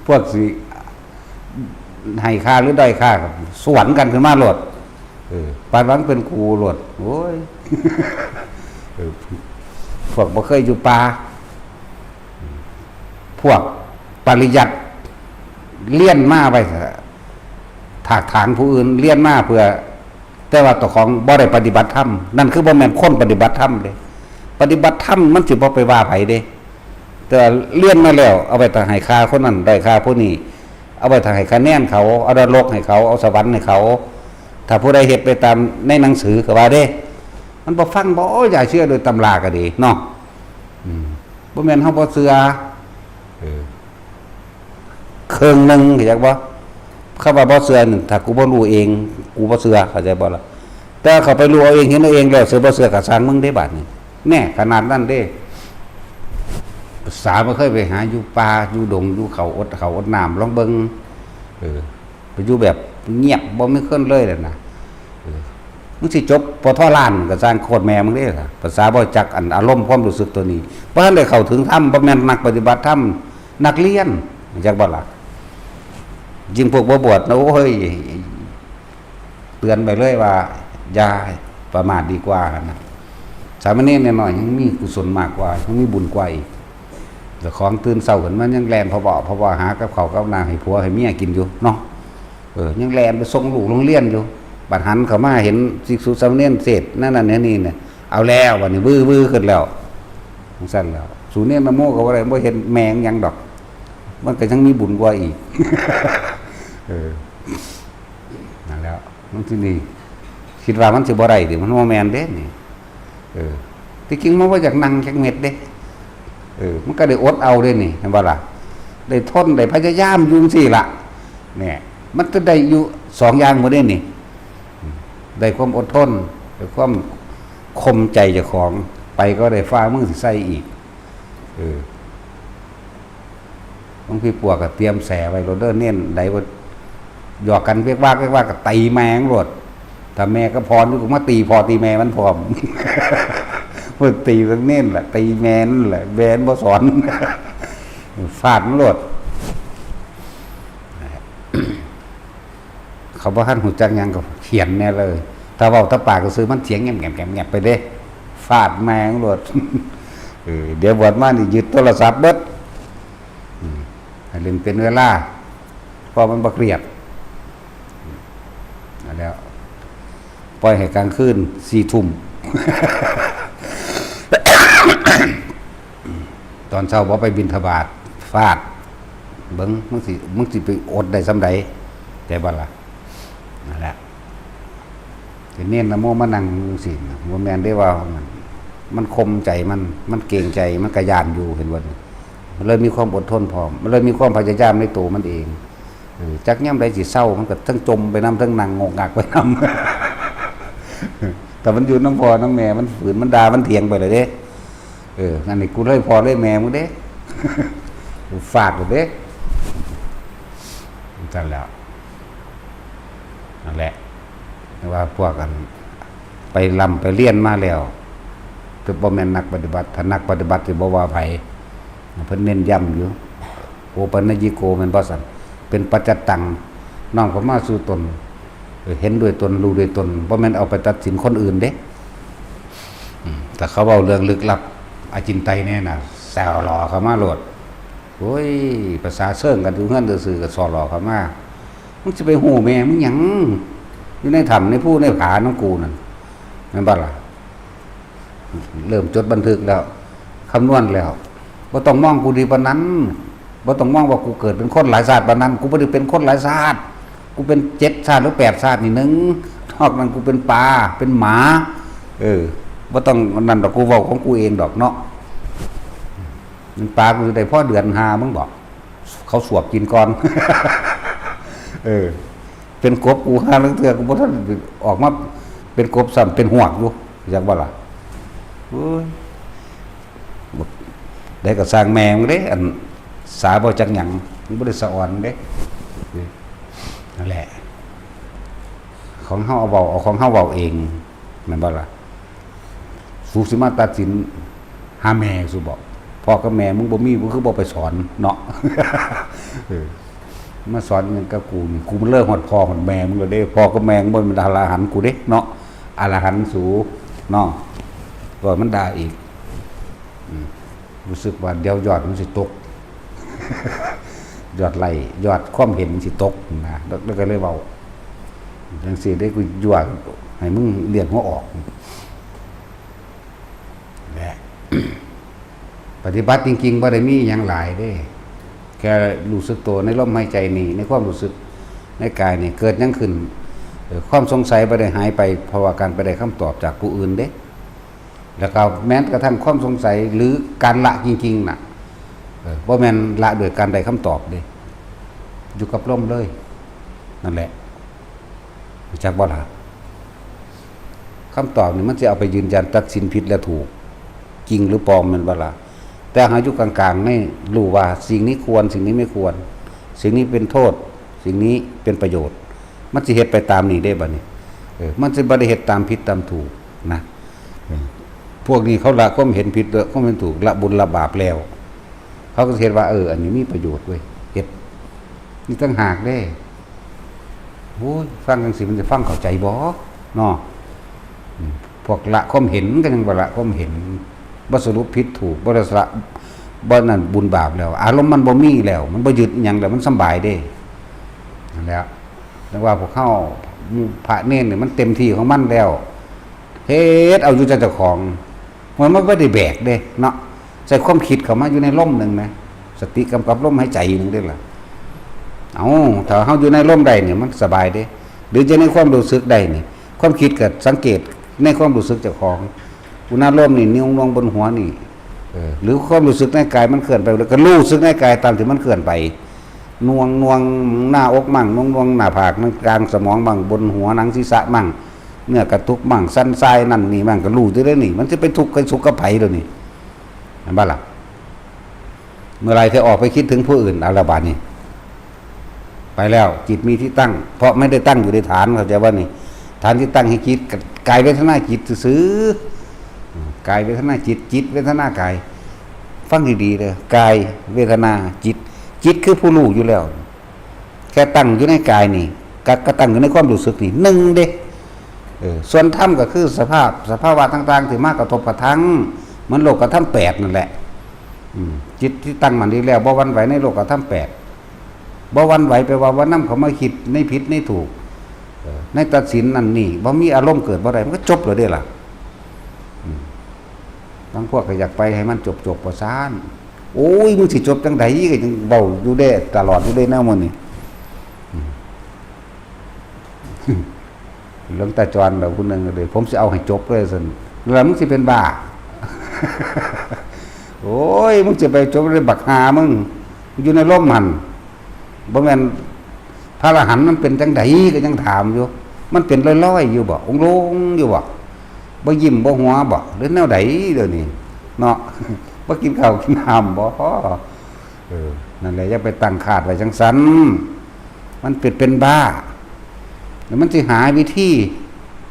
พวกสิให้ค่าหรือด้อยค่า สวนกันขึ้นมาโลด เออ ปานหวังเป็นครูโลด โอ้ย เออ พวกบ่เคยอยู่ป่า พวกปริยัติเรียนมาไว้ ถากถางผู้อื่น เรียนมาเพื่อ แต่ว่าเจ้าของบ่ได้ปฏิบัติธรรม นั่นคือบ่แม่นคนปฏิบัติธรรมเด้ ปฏิบัติธรรมมันสิบ่ไปว่าไผเด้ แต่ว่าเรียนมาแล้ว เอาไว้ถ้าให้ค่าคนนั้น ได้ค่าผู้นี้ เอาไว้ถ้าให้คะแนนเขา เอานรกให้เขา เอาสวรรค์ให้เขา ถ้าผู้ใดเฮ็ดไปตามในหนังสือก็ว่าเด้ มันบ่ฟังบ่ โอ้ย อย่าเชื่อโดยตำราก็ดีเนาะ อืม บ่แม่นเฮาบ่เชื่อ เออ เครื่องหนึ่ง เข้าใจบ่ คำว่าบ่เชื่อนี่ ถ้ากูบ่รู้เอง กูบ่เชื่อ เข้าใจบ่ล่ะ แต่เขาไปรู้เอาเอง เห็นเอาเองแล้ว สิบ่เชื่อก็ช่างมึงเด้ บาดนี้ แน่ ขนาดนั้นเด้ ภาษาบ่เคยไปหาอยู่ป่า อยู่ดง อยู่เขา อดข้าวอดน้ำ ลองเบิ่ง เออ ไปอยู่แบบเงียบ บ่มีคนเลยนั่นน่ะ เออ มึงสิจบ ปท ล้านก็ช่างโคตรแม่มึงเด้ล่ะ ภาษาบ่จักอันอารมณ์ความรู้สึกตัวนี้ บ่ทันได้เข้าถึงธรรม บ่แม่นนักปฏิบัติธรรม นักเรียน จักบ่ล่ะ ยิ่งพวกบ่บวชนะ โอ้ย เตือนไปเลยว่า อย่าประมาทดีกว่านะ สามเณรน้อยๆยังมีกุศลมากกว่า ยังมีบุญกว่าอีก เจ้าของตื่นเช้าขึ้นมายังแล่นพะเบาะพะเบาะหากับข้าวกับน้ำให้ผัวให้เมียกินอยู่เนาะ เออ ยังแล่นไปส่งลูกโรงเรียนอยู่ บัดหันเข้ามาเห็นภิกษุสามเณรเทศน์นั่นนั่นนี่นี่เนี่ย เอาแล้ว บัดนี้วื้อวื้อขึ้นแล้ว จั่งซั้นแล้ว สูเณรนโมก็บ่ได้ บ่เห็นแม่งหยังดอก มันก็ยังมีบุญกว่าอีก เออ นั่นแหล้ว มันสินี่ คิดว่ามันสิบ่ได้ติ มันบ่แม่นเด้นี่ เออ ที่จริงมันบ่อยากนั่งจักเม็ดเด้ เออ มันก็ได้อดเอาเด้นี่ เห็นบ่ล่ะ ได้ทน ได้พยายามอยู่จั่งซี้ล่ะ เนี่ย มันจะได้อยู่สองอย่างหมดเด้นี่ ได้ความอดทน ได้ความข่มใจเจ้าของ ไปก็ได้ฝ่ามือสิใส่อีก เออ บางทีปวกก็เตรียมแส่ไว้โลดเด้อ เณรใดว่าหยอกกันเวกวากเวกวากก็ตีแม่งโลด ถ้าแม่ก็พรอยู่ก็มาตีพ่อตีแม่มันพร้อม เพิ่นตีทั้งเณรแหละ ตีแม่นั่นแหละ แม่นบ่สอน ฟาดมันโลด เขาบ่ทันรู้จักหยังก็เขียนแน่เลย ถ้าเว้าแต่ปากซื่อๆมันเถียงแง่มๆๆๆไปเด้ ฟาดแม่งโลด เออ เดี๋ยวบวชมานี่ยึดโทรศัพท์เบิด อืม ให้เล่นเป็นเวลา เพราะมันบ่เครียด อืม เอาแล้ว ปล่อยให้กลางคืนสี่ทุ่ม ตอนเช้าบ่ไปบิณฑบาต ฟาด เบิ่ง มึงสิ มึงสิไปอดได้ส่ำใด แต่บ่ล่ะ นั่นแหละ สิเณรนโมมานั่งจั่งซี้นะ บ่แม่นได้ว่ามัน มันข่มใจมัน มันเกรงใจ มันก็ย้านอยู่ เห็นบ่นี่ มันเลยมีความอดทนพร้อม มันเลยมีความพยายามในตัวมันเอง เออ จักยามใดสิเซา มันก็ทั้งจมไปนำ ทั้งนั่งงกงักไปนำ แต่มันอยู่นำพ่อนำแม่ มันฝืน มันด่า มันเถียงไปเลยเด้ เออ อันนี้กูเลยพ่อเลยแม่มึงเด้ กูฟาดเลยเด้ ซั่นแหล้ว นั่นแหละ แต่ว่าพวกอัน ไปร่ำไปเรียนมาแล้ว แต่บ่แม่นนักปฏิบัติ ถ้านักปฏิบัติสิบ่ว่าไผ เพิ่นเน้นย้ำอยู่ โอปัญญิโก แม่นบ่ซั่น เป็นปัจจัตตัง น้อมเข้ามาสู่ตน เออ เห็นด้วยตน รู้ด้วยตน บ่แม่นเอาไปตัดสินคนอื่นเด้ อืม แต่เขาเว้าเรื่องลึกลับ อจินไตยเนี่ยนะ แซวหล่อเข้ามาโลด โอ้ย ภาษาเซิงกันอยู่เฮือนซื่อๆ ก็สอหล่อเข้ามา มึงสิไปฮู้แม่มึงหยัง อยู่ในถ้ำในภูในผาของกูนั่น แม่นบ่ล่ะ เริ่มจดบันทึกแล้ว คำนวณแล้ว บ่ต้องมองกูดีปานนั้น บ่ต้องมองว่ากูเกิดเป็นคนหลายชาติปานนั้น กูบ่ได้เป็นคนหลายชาติ กูเป็นเจ็ดชาติหรือแปดชาตินี่หนึ่ง นอกนั้นกูเป็นปลา เป็นหมา เออ บ่ต้องนั่นดอก กูเว้าของกูเองดอกเนาะ มันปลากูสิได้พอเดือนห้ามึงบอก เขาสวบกินก่อน เออ เป็นกบกูห้าลางเทื่อกูบ่ทันออกมาเป็นกบซ้ำ เป็นหวกอยู่ จักบ่ล่ะ โอ้ย ได้ก็สร้างแม่มึงเด้ อันสาบ่จักหยัง มึงบ่ได้สะออนเด้ นั่นแหละ ของเฮาเอาเว้า เอาของเฮาเว้าเอง แม่นบ่ล่ะ สูสิมาตัดสินหาแม่สูบอก พ่อกับแม่มึงบ่มี มึงคือบ่ไปสอนเนาะ เออ มาสอนอิหยังกับกูนี่ กูมันเลิกฮอดพ่อฮอดแม่มึงแล้วเด้ พ่อกับแม่มึงบ่แม่นอรหันต์กูเด้เนาะ อรหันต์สูเนาะ ก็มันด่าอีก อืม รู้สึกว่าเดี๋ยวยอดมันสิตก ยอดไลค์ ยอดความเห็นสิตกนะ แล้ว แล้วก็เลยเว้า จังซี่เด้ กูยั่วให้มึงเลียนหัวออก และ ปฏิบัติจริงๆ บ่ได้มีหยังหลายเด้ แค่รู้สึกตัวในลมหายใจนี่ ในความรู้สึกในกายนี่ เกิดหยังขึ้น เอ่อ ความสงสัยบ่ได้หายไป เพราะว่าการไปได้คำตอบจากผู้อื่นเด้ แล้วก็แม้กระทั่งความสงสัยหรือการละจริงๆ น่ะ เออ บ่แม่นละโดยการได้คำตอบเด้ อยู่กับลมเลย นั่นแหละ รู้จักบ่ล่ะ คำตอบนี่มันสิเอาไปยืนยันตัดสินผิดและถูก จริงหรือปลอม แม่นบ่ล่ะ แต่หาอยู่กลางๆ นี่รู้ว่าสิ่งนี้ควร สิ่งนี้ไม่ควร สิ่งนี้เป็นโทษ สิ่งนี้เป็นประโยชน์ มันสิเฮ็ดไปตามนี้ได้บัดนี้ เออ มันสิบ่ได้เฮ็ดตามผิดตามถูกนะ เออ พวกนี้เขาละความเห็นผิด ละความเห็นถูก ละบุญละบาปแล้ว เขาก็สิเฮ็ดว่า เออ อันนี้มีประโยชน์เว้ย เฮ็ด นี่ต่างหากเด้ โอ้ย ฟังจังซี่มันสิฟังเข้าใจบ่เนาะ อืม พวกละความเห็นก็ยังบ่ละความเห็น บ่สรุปผิดถูก บ่ได้สละ บ่นั่นบุญบาปแล้ว อารมณ์มันบ่มีแล้ว มันบ่ยึดอิหยังแล้ว มันสำบายเด้ นั่นแหละ แต่ว่าพวกเฮา หมู่พระเณรนี่มันเต็มที่ของมันแล้ว เฮ็ดเอาอยู่ใจเจ้าของ มัน มันบ่ได้แบกเด้เนาะ ใส่ความคิดเข้ามาอยู่ในลมหนึ่งนะ สติกำกับลมหายใจหนึ่งเด้ล่ะ เอา ถ้าเฮาอยู่ในลมได้เนี่ยมันสบายเด้ หรือจะในความรู้สึกได้นี่ ความคิดก็สังเกตในความรู้สึกเจ้าของ อุณาโลมนี่ หน่วงๆ บนหัวนี่ เออ หรือความรู้สึกในกายมันเคลื่อนไป แล้วก็รู้สึกในกายตามที่มันเคลื่อนไป หน่วงๆ หน้าอกมั่ง หน่วงๆ หน้าผาก กลางสมองมั่ง บนหัว หนังศีรษะมั่ง เนื้อกระตุกมั่ง สั่นทรายนั่นนี่มั่ง ก็รู้อยู่เด้นี่ มันสิไปทุกข์ไปสุขกับไผเด้นี่ เห็นบ่ล่ะ เมื่อไหร่ที่ออกไปคิดถึงผู้อื่น เอาละบาดนี้ ไปแล้ว จิตมีที่ตั้ง เพราะไม่ได้ตั้งอยู่ในฐาน เข้าใจว่านี่ ฐานที่ตั้งให้คิด กายเวทนาจิตซื่อๆ กายเวทนาจิต จิตเวทนากาย ฟังดีๆ เด้อ กายเวทนาจิต จิตคือผู้รู้อยู่แล้ว แค่ตั้งอยู่ในกายนี่ ก็ ก็ตั้งอยู่ในความรู้สึกนี่ หนึ่งเด้ เออ ส่วนธรรมก็คือสภาพ สภาวะต่างๆ ที่มากระทบกระทั่ง เหมือนโลกธรรมแปดนั่นแหละ อืม จิตที่ตั้งมั่นดีแล้ว บ่หวั่นไหวในโลกธรรมแปด บ่หวั่นไหวแปลว่าบ่นำเข้ามาคิดในผิดในถูก เออ ในตัดสินนั่นนี่ บ่มีอารมณ์เกิดบ่ได้ มันก็จบแล้วเด้ล่ะ อืม บางพวกก็อยากไปให้มันจบๆ ว่าซั่น โอ้ย มึงสิจบจังใด ก็ยังเว้าอยู่เด้ ตลอดอยู่เด้แนวมื้อนี้ อืม หลวงตาจรเราผู้หนึ่งก็เลย ผมสิเอาให้จบเลยซั่น แล้วมึงสิเป็นบ้า โอ้ย มึงสิไปจบเลยบักห่ามึง อยู่ในลมหั่น บ่แม่นพระอรหันต์มันเป็นจังใด ก็ยังถามอยู่ มันเป็นลอยๆ อยู่บ่ องค์ลงอยู่บ่ บ่ยิ้มบ่หัวบ่ หรือแนวใดเดี๋ยวนี้ เนาะ บ่กินข้าวกินน้ำบ่ เออ นั่นแหละ อย่าไปตั้งคาดไว้จังซั่น มันเป็น เป็นบ้า แล้วมันสิหาวิธี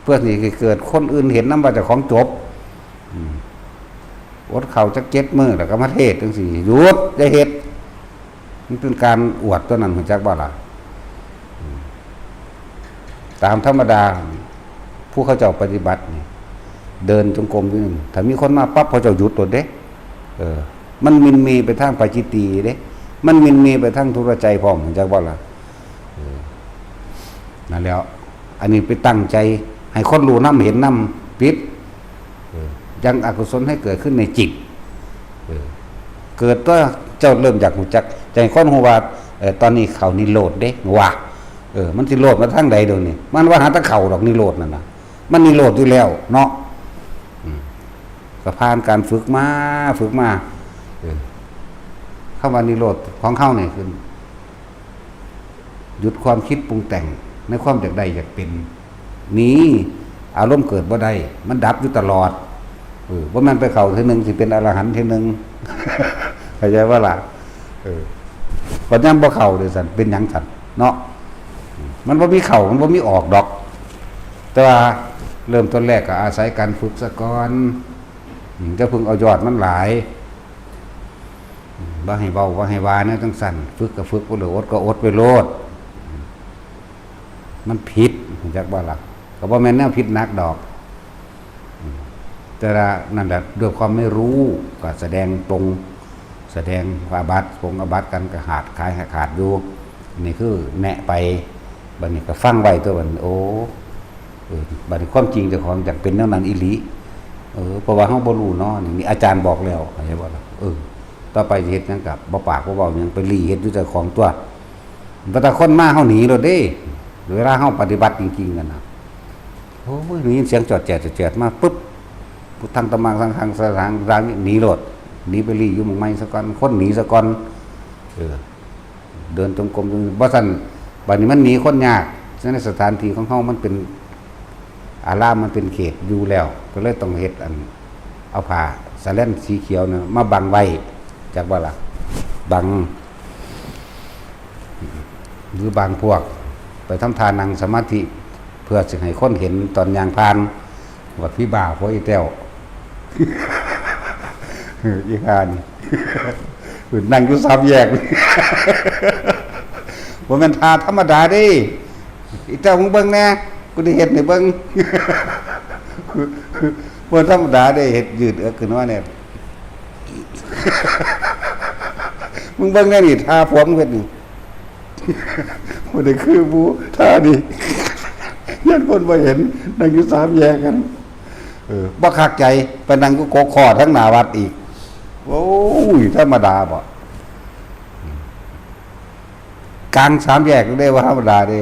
เพื่อสิให้เกิดคนอื่นเห็นนำว่าเจ้าของจบ อืม อดข้าวจักเจ็ดมื้อแล้วก็มาเทศน์จั่งซี้ หยุด อย่าเฮ็ด มันเป็นการอวดตัวนั้น รู้จักบ่ล่ะ อืม ตามธรรมดา ผู้เขาเจ้าปฏิบัตินี่ เดินจงกรมอยู่นั่น ถ้ามีคนมาปั๊บ เขาเจ้าหยุดโลดเด้ เออ มันหมิ่นเหม่ไปทางปาจิตตีย์เด้ มันหมิ่นเหม่ไปทางทุรใจพร้อม รู้จักบ่ล่ะ เออ นั่นแหล้ว อันนี้ไปตั้งใจให้คนรู้นำเห็นนำ ผิด เออ ยังอกุศลให้เกิดขึ้นในจิต เออ เกิดตัวเจ้าเริ่มอยากรู้จัก จะให้คนรู้ว่า เออ ตอนนี้เข้านิโรธเด้ ว่า เออ มันสิโลดมาทางใดเดี๋ยวนี้ มันว่าหาแต่เข้าดอกนิโรธนั่นน่ะ มันนิโรธอยู่แล้วเนาะ อืม ก็ผ่านการฝึกมา ฝึกมา เออ คำว่านิโรธของเฮานี่คือ หยุดความคิดปรุงแต่งในความอยากได้อยากเป็น นี่ อารมณ์เกิดบ่ได้ มันดับอยู่ตลอด เออ บ่แม่นไปเข้าเทื่อหนึ่งสิเป็นอรหันต์เทื่อหนึ่ง เข้าใจบ่ล่ะ เออ บัดยามบ่เข้าเด้ซั่น เป็นหยังซั่นเนาะ มันบ่มีเข้า มันบ่มีออกดอก แต่ว่าเริ่มต้นแรกก็อาศัยการฝึกซะก่อน อืม อย่าเพิ่งเอายอดมันหลาย อืม บ่ให้เว้า บ่ให้ว่าแนวจั่งซั้น ฝึกก็ฝึกไปโลด อดก็อดไปโลด มันผิด รู้จักบ่ล่ะ ก็บ่แม่นแนวผิดหนักดอก อืม แต่ละนั่นแหละ ด้วยความไม่รู้ ก็แสดงปลง แสดงอาบัติ ปลงอาบัติกัน ก็ขาด ขายให้ขาดอยู่ นี่คือแนะไป บัดนี้ก็ฟังไว้ตัวบัดนี้ โอ้ เออ บัดนี้ความจริงเจ้าของอยากเป็นแนวนั้นอีหลี เออ เพราะว่าเฮาบ่รู้เนาะ นี่ นี่อาจารย์บอกแล้ว เข้าใจบ่ล่ะ เออ ต่อไปสิเฮ็ดหยังก็บ่ปากบ่เว้าหยัง ไปหลีเฮ็ดอยู่เจ้าของตัว บ่แต่คนมาเฮาหนีโลดเด้ เวลาเฮาปฏิบัติจริงๆ นั่นน่ะ โอ้ย ได้ยินเสียงจอดแจดจอดแจดมาปุ๊บ พุทธังธัมมังสังฆังสรณังคัจฉามิ หนีโลด หนีไปหลีอยู่หม่องใหม่ซะก่อน คนหนีซะก่อน เออ เดินจงกรมอยู่ บ่ซั้น บัดนี้มันหนีคนยาก ในสถานที่ของเฮามันเป็น อารามมันเป็นเขตอยู่แล้ว ก็เลยต้องเฮ็ดอัน เอาผ้าสะแลนสีเขียวน่ะมาบังไว้ จักบ่ล่ะ บัง หรือบางพวกไปทำท่านั่งสมาธิ เพื่อสิให้คนเห็นตอนย่างผ่าน ว่าผีบ้าพวกอีแต้ว อีห่านี่ นั่งอยู่สามแยก บ่แม่นท่าธรรมดาเด้ อีแต้วมึงเบิ่งแหน่ กูสิเฮ็ดให้เบิ่ง บ่ธรรมดาเด้ เฮ็ดยืดเอิกขึ้นมาเนี่ย มึงเบิ่งแหน่นี่ ท่าผัวมึงเฮ็ดนี่ บ่ได้คือหมู่ ท่านี่ ย้านคนบ่เห็น นั่งอยู่สามแยกกัน เออ บ่คักใจ ไปนั่งอยู่กกข้อทางหน้าวัดอีก โอ้ย ธรรมดาบ่ กลางสามแยกเด้ บ่ธรรมดาเด้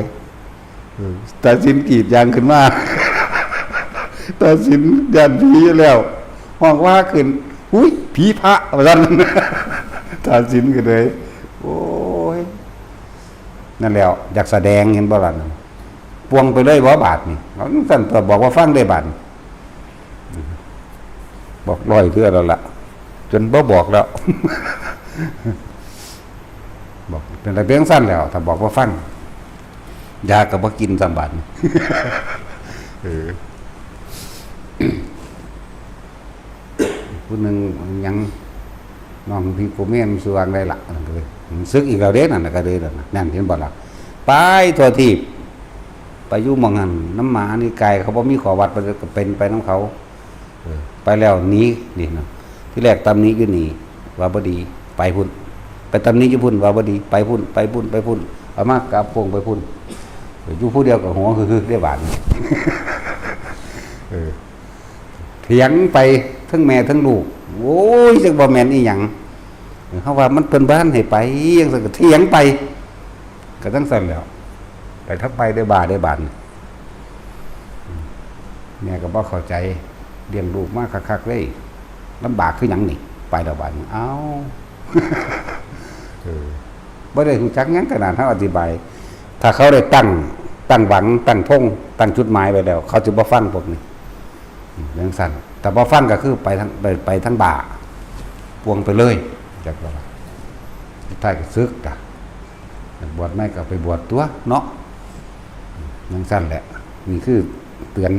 เออ ตาสินกรีดยางขึ้นมา ตาสินย้านผีอยู่แล้ว ฮ้องว่าขึ้น "หุย ผีพระ" ว่าซั่น ตาสินก็เลย โอ้ย นั่นแหล้ว อยากแสดง เห็นบ่ล่ะ ปวงไปเลยบ่บาดนี่ เอาจั่งซั่นตัว บอกว่าฟังได้บาดนี่ บอกร้อยเทื่อแล้วล่ะ จนบ่บอกแล้ว บอกเป็นอะไรเพียงสั้นแล้ว ถ้าบอกว่าฟัง ยาก็บ่กินซ้ำบาดนี่ เออ ผู้หนึ่งยัง น้องพี่โกเมนสว่างได้ละ นั่นก็เลย สึกอีกแล้วเด้ นั่นน่ะก็เลยนั่นน่ะ นั่นเห็นบ่ล่ะ ไปทั่วทีป ไปอยู่หม่องหั้น นำมหานิกายเขาบ่มีข้อวัด ไปก็เป็นไปนำเขา เออ ไปแล้วหนีนี่นะ ที่แรกตำหนิอยู่นี่ ว่าบ่ดี ไปพุ้น ไปตำหนิอยู่พุ้น ว่าบ่ดี ไปพุ้น ไปพุ้น ไปพุ้น เอามากลับโค้งไปพุ้น เออ อยู่ผู้เดียวก็หัวฮึกๆ ได้บาดนี่ เออ เถียงไปทั้งแม่ทั้งลูก โอ้ย จักบ่แม่นอีหยัง เฮาว่ามันเพิ่นบ่ทันให้ไป จั่งซั่นก็เถียงไป ก็จั่งซั่นแหล้ว ไปทั้งไปได้บ้าได้บาดนี่ แม่ก็บ่เข้าใจ เลี้ยงลูกมาคักๆ เลย ลำบากคือหยังนี่ ไปแล้วบาดนี่ เอ้า เออ บ่ได้รู้จักหยังขนาดเฮาอธิบาย ถ้าเขาได้ตั้ง ตั้งหวัง ตั้งธง ตั้งจุดหมายไว้แล้ว เขาสิบ่ฟังพวกนี้ จั่งซั่น แต่บ่ฟังก็คือไปทาง ไป ไปทางบ้า ปวงไปเลย จักว่า สุดท้ายก็สึกจ้ะ บวชใหม่ก็ไปบวชตัวเนาะ จั่งซั่นแหละ นี่คือเตือน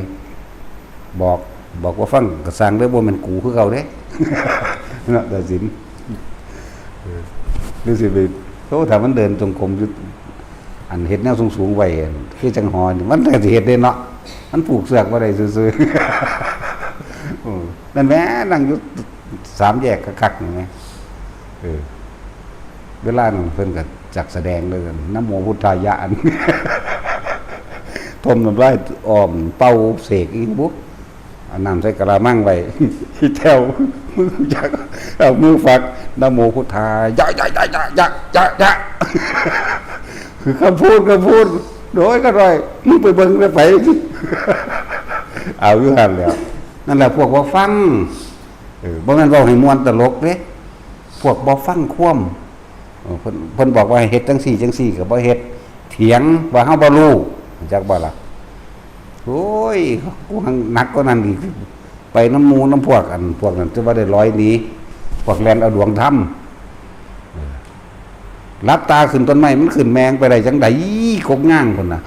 บอก บอกว่าฟังกระสังเด้อ บ่แม่นกูคือเก่าเด้ เนาะ ตัดสิน เออ หรือสิไป โอ้ ถ้ามันเดินจงกรมอยู่ อันเฮ็ดแนวสูงๆไว้ คือจังหอนี่ มันก็สิเฮ็ดได้เนาะ มันผูกเสือกบ่ได้ซื่อๆ โอ้ นั่นแหม นั่งอยู่สามแยกคักๆนี่แหม เออ เวลานั้นเพิ่นก็จักแสดงเลย นะโมพุทธายะ อัน ถมน้ำลายอ้อมเป่าเสกอีกบุ เอาน้ำใส่กะละมังไว้ ที่แถว มือจัก เอามือฝัก นะโมพุทธายะ ยะ ยะ ยะ ยะ ยะ ยะ คือคำพูด คำพูด โดยก็ด้อย มึงไปเบิ่งแล้วไป เอาอยู่หั่นแหล้ว นั่นแหละพวกบ่ฟัง เออ บ่แม่นเว้าให้ม่วนตลกเด้ พวกบ่ฟังความ เออ เพิ่น เพิ่นบอกว่าให้เฮ็ดจั่งซี้จั่งซี้ก็บ่เฮ็ด เถียงว่าเฮาบ่รู้ รู้จักบ่ล่ะ โอ้ย กูหังหนักกว่านั้นอีก ไปนำหมู่นำพวก อันพวกนั้นจะว่าได้ลอยหนี พวกแล่นเอาดวงธรรม เออ หลับตาขึ้นต้นไม้ มันขึ้นแมงไปได้จั่งใด กกย่างพุ้นน่ะ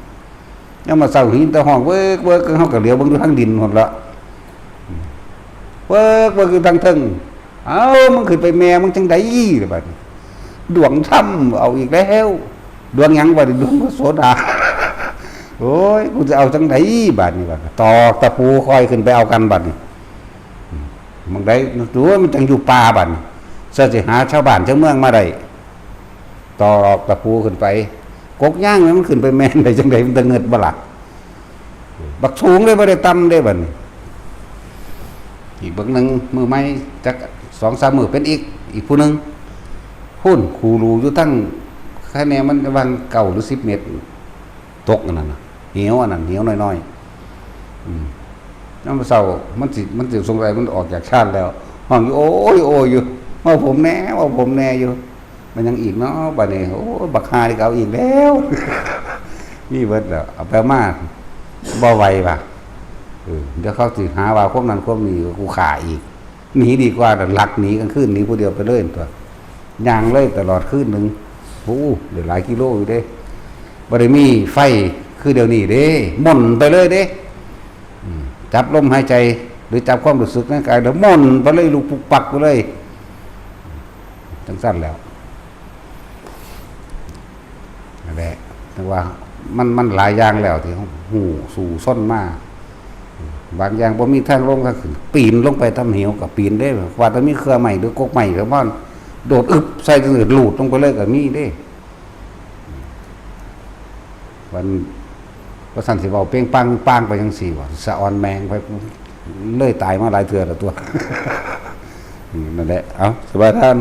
ยามมื้อเช้าหินแต่ฮ้องเวิกเวิก เฮาก็เหลียวเบิ่งอยู่ทางดินพุ้นละ เวิกเวิกอยู่ทางเทิง เอ้า มึงขึ้นไปแม่มึงจั่งใดล่ะบัดนี้ ดวงธรรมเอาอีกแล้ว ดวงหยังบัดนี้ ดวงพระโสดา โอ้ย กูจะเอาจั่งใดบัดนี้บัดนี้ ตอกตะปูค่อยขึ้นไปเอากันบัดนี้ มึงได้ ตัวมันจั่งอยู่ป่าบัดนี้ เสิสิหาชาวบ้านชาวเมืองมาได้ ตอกตะปูขึ้นไป กกย่างมันขึ้นไปแม่นได้จั่งใด มันตะเงิดบ่ล่ะ บักสูงเลย บ่ได้ต่ำเด้บัดนี้ อีกบักหนึ่ง มือใหม่ จักสองสามมื้อเป็นอีก อีกผู้หนึ่ง พุ้น คูรูอยู่ทั้ง คะแนนมันประมาณเก้าหรือสิบเมตร ตกอันนั้นน่ะ เหวอันนั้น เหวน้อยๆ อืม ยามมื้อเช้า มันสิ มันสิสงสัยมันออกจากชานแล้ว ฮ้องอยู่ โอ้ย โอ้ยอยู่ เว้าผมแหน่ เว้าผมแหน่อยู่ มันยังอีกเนาะ บัดนี้ โอ้ย บักห่านี่ก็เอาอีกแล้ว มีเบิดแล้ว เอาไปมา บ่ไหวว่ะ เออ เดี๋ยวเขาสิหาว่าความนั้นความนี้ กูฆ่าอีก หนีดีกว่า ลักหนีกลางคืน หนีผู้เดียวไปเลยตัว ย่างเลยตลอดคืนหนึ่ง โอ้ ได้หลายกิโลอยู่เด้ บ่ได้มีไฟคือเดี๋ยวนี้เด้ ม่นไปเลยเด้ อืม จับลมหายใจ หรือจับความรู้สึกในกาย เดี๋ยวม่นไปเลย ลุกปุกปักไปเลย จั่งซั่นแล้ว นั่นแหละ แต่ว่ามัน มันหลายอย่างแล้วที่ฮู้สู่ซนมา บางอย่างบ่มีทางลงก็ขึ้น ปีนลงไปตามเหวก็ปีนได้ ว่าแต่มีเครือไม้หรือกกไม้ก็ว่าโดดอึบใส่จั่งซี้ ลูดลงไปเลยก็มีเด้ วัน ว่าซั่นสิเว้าเป้งปังปางไปจั่งซี้ว่ะ สะออนแมงไป เลยตายมาหลายเทื่อแล้วตัว อืม นั่นแหละ เอา สบายท่าน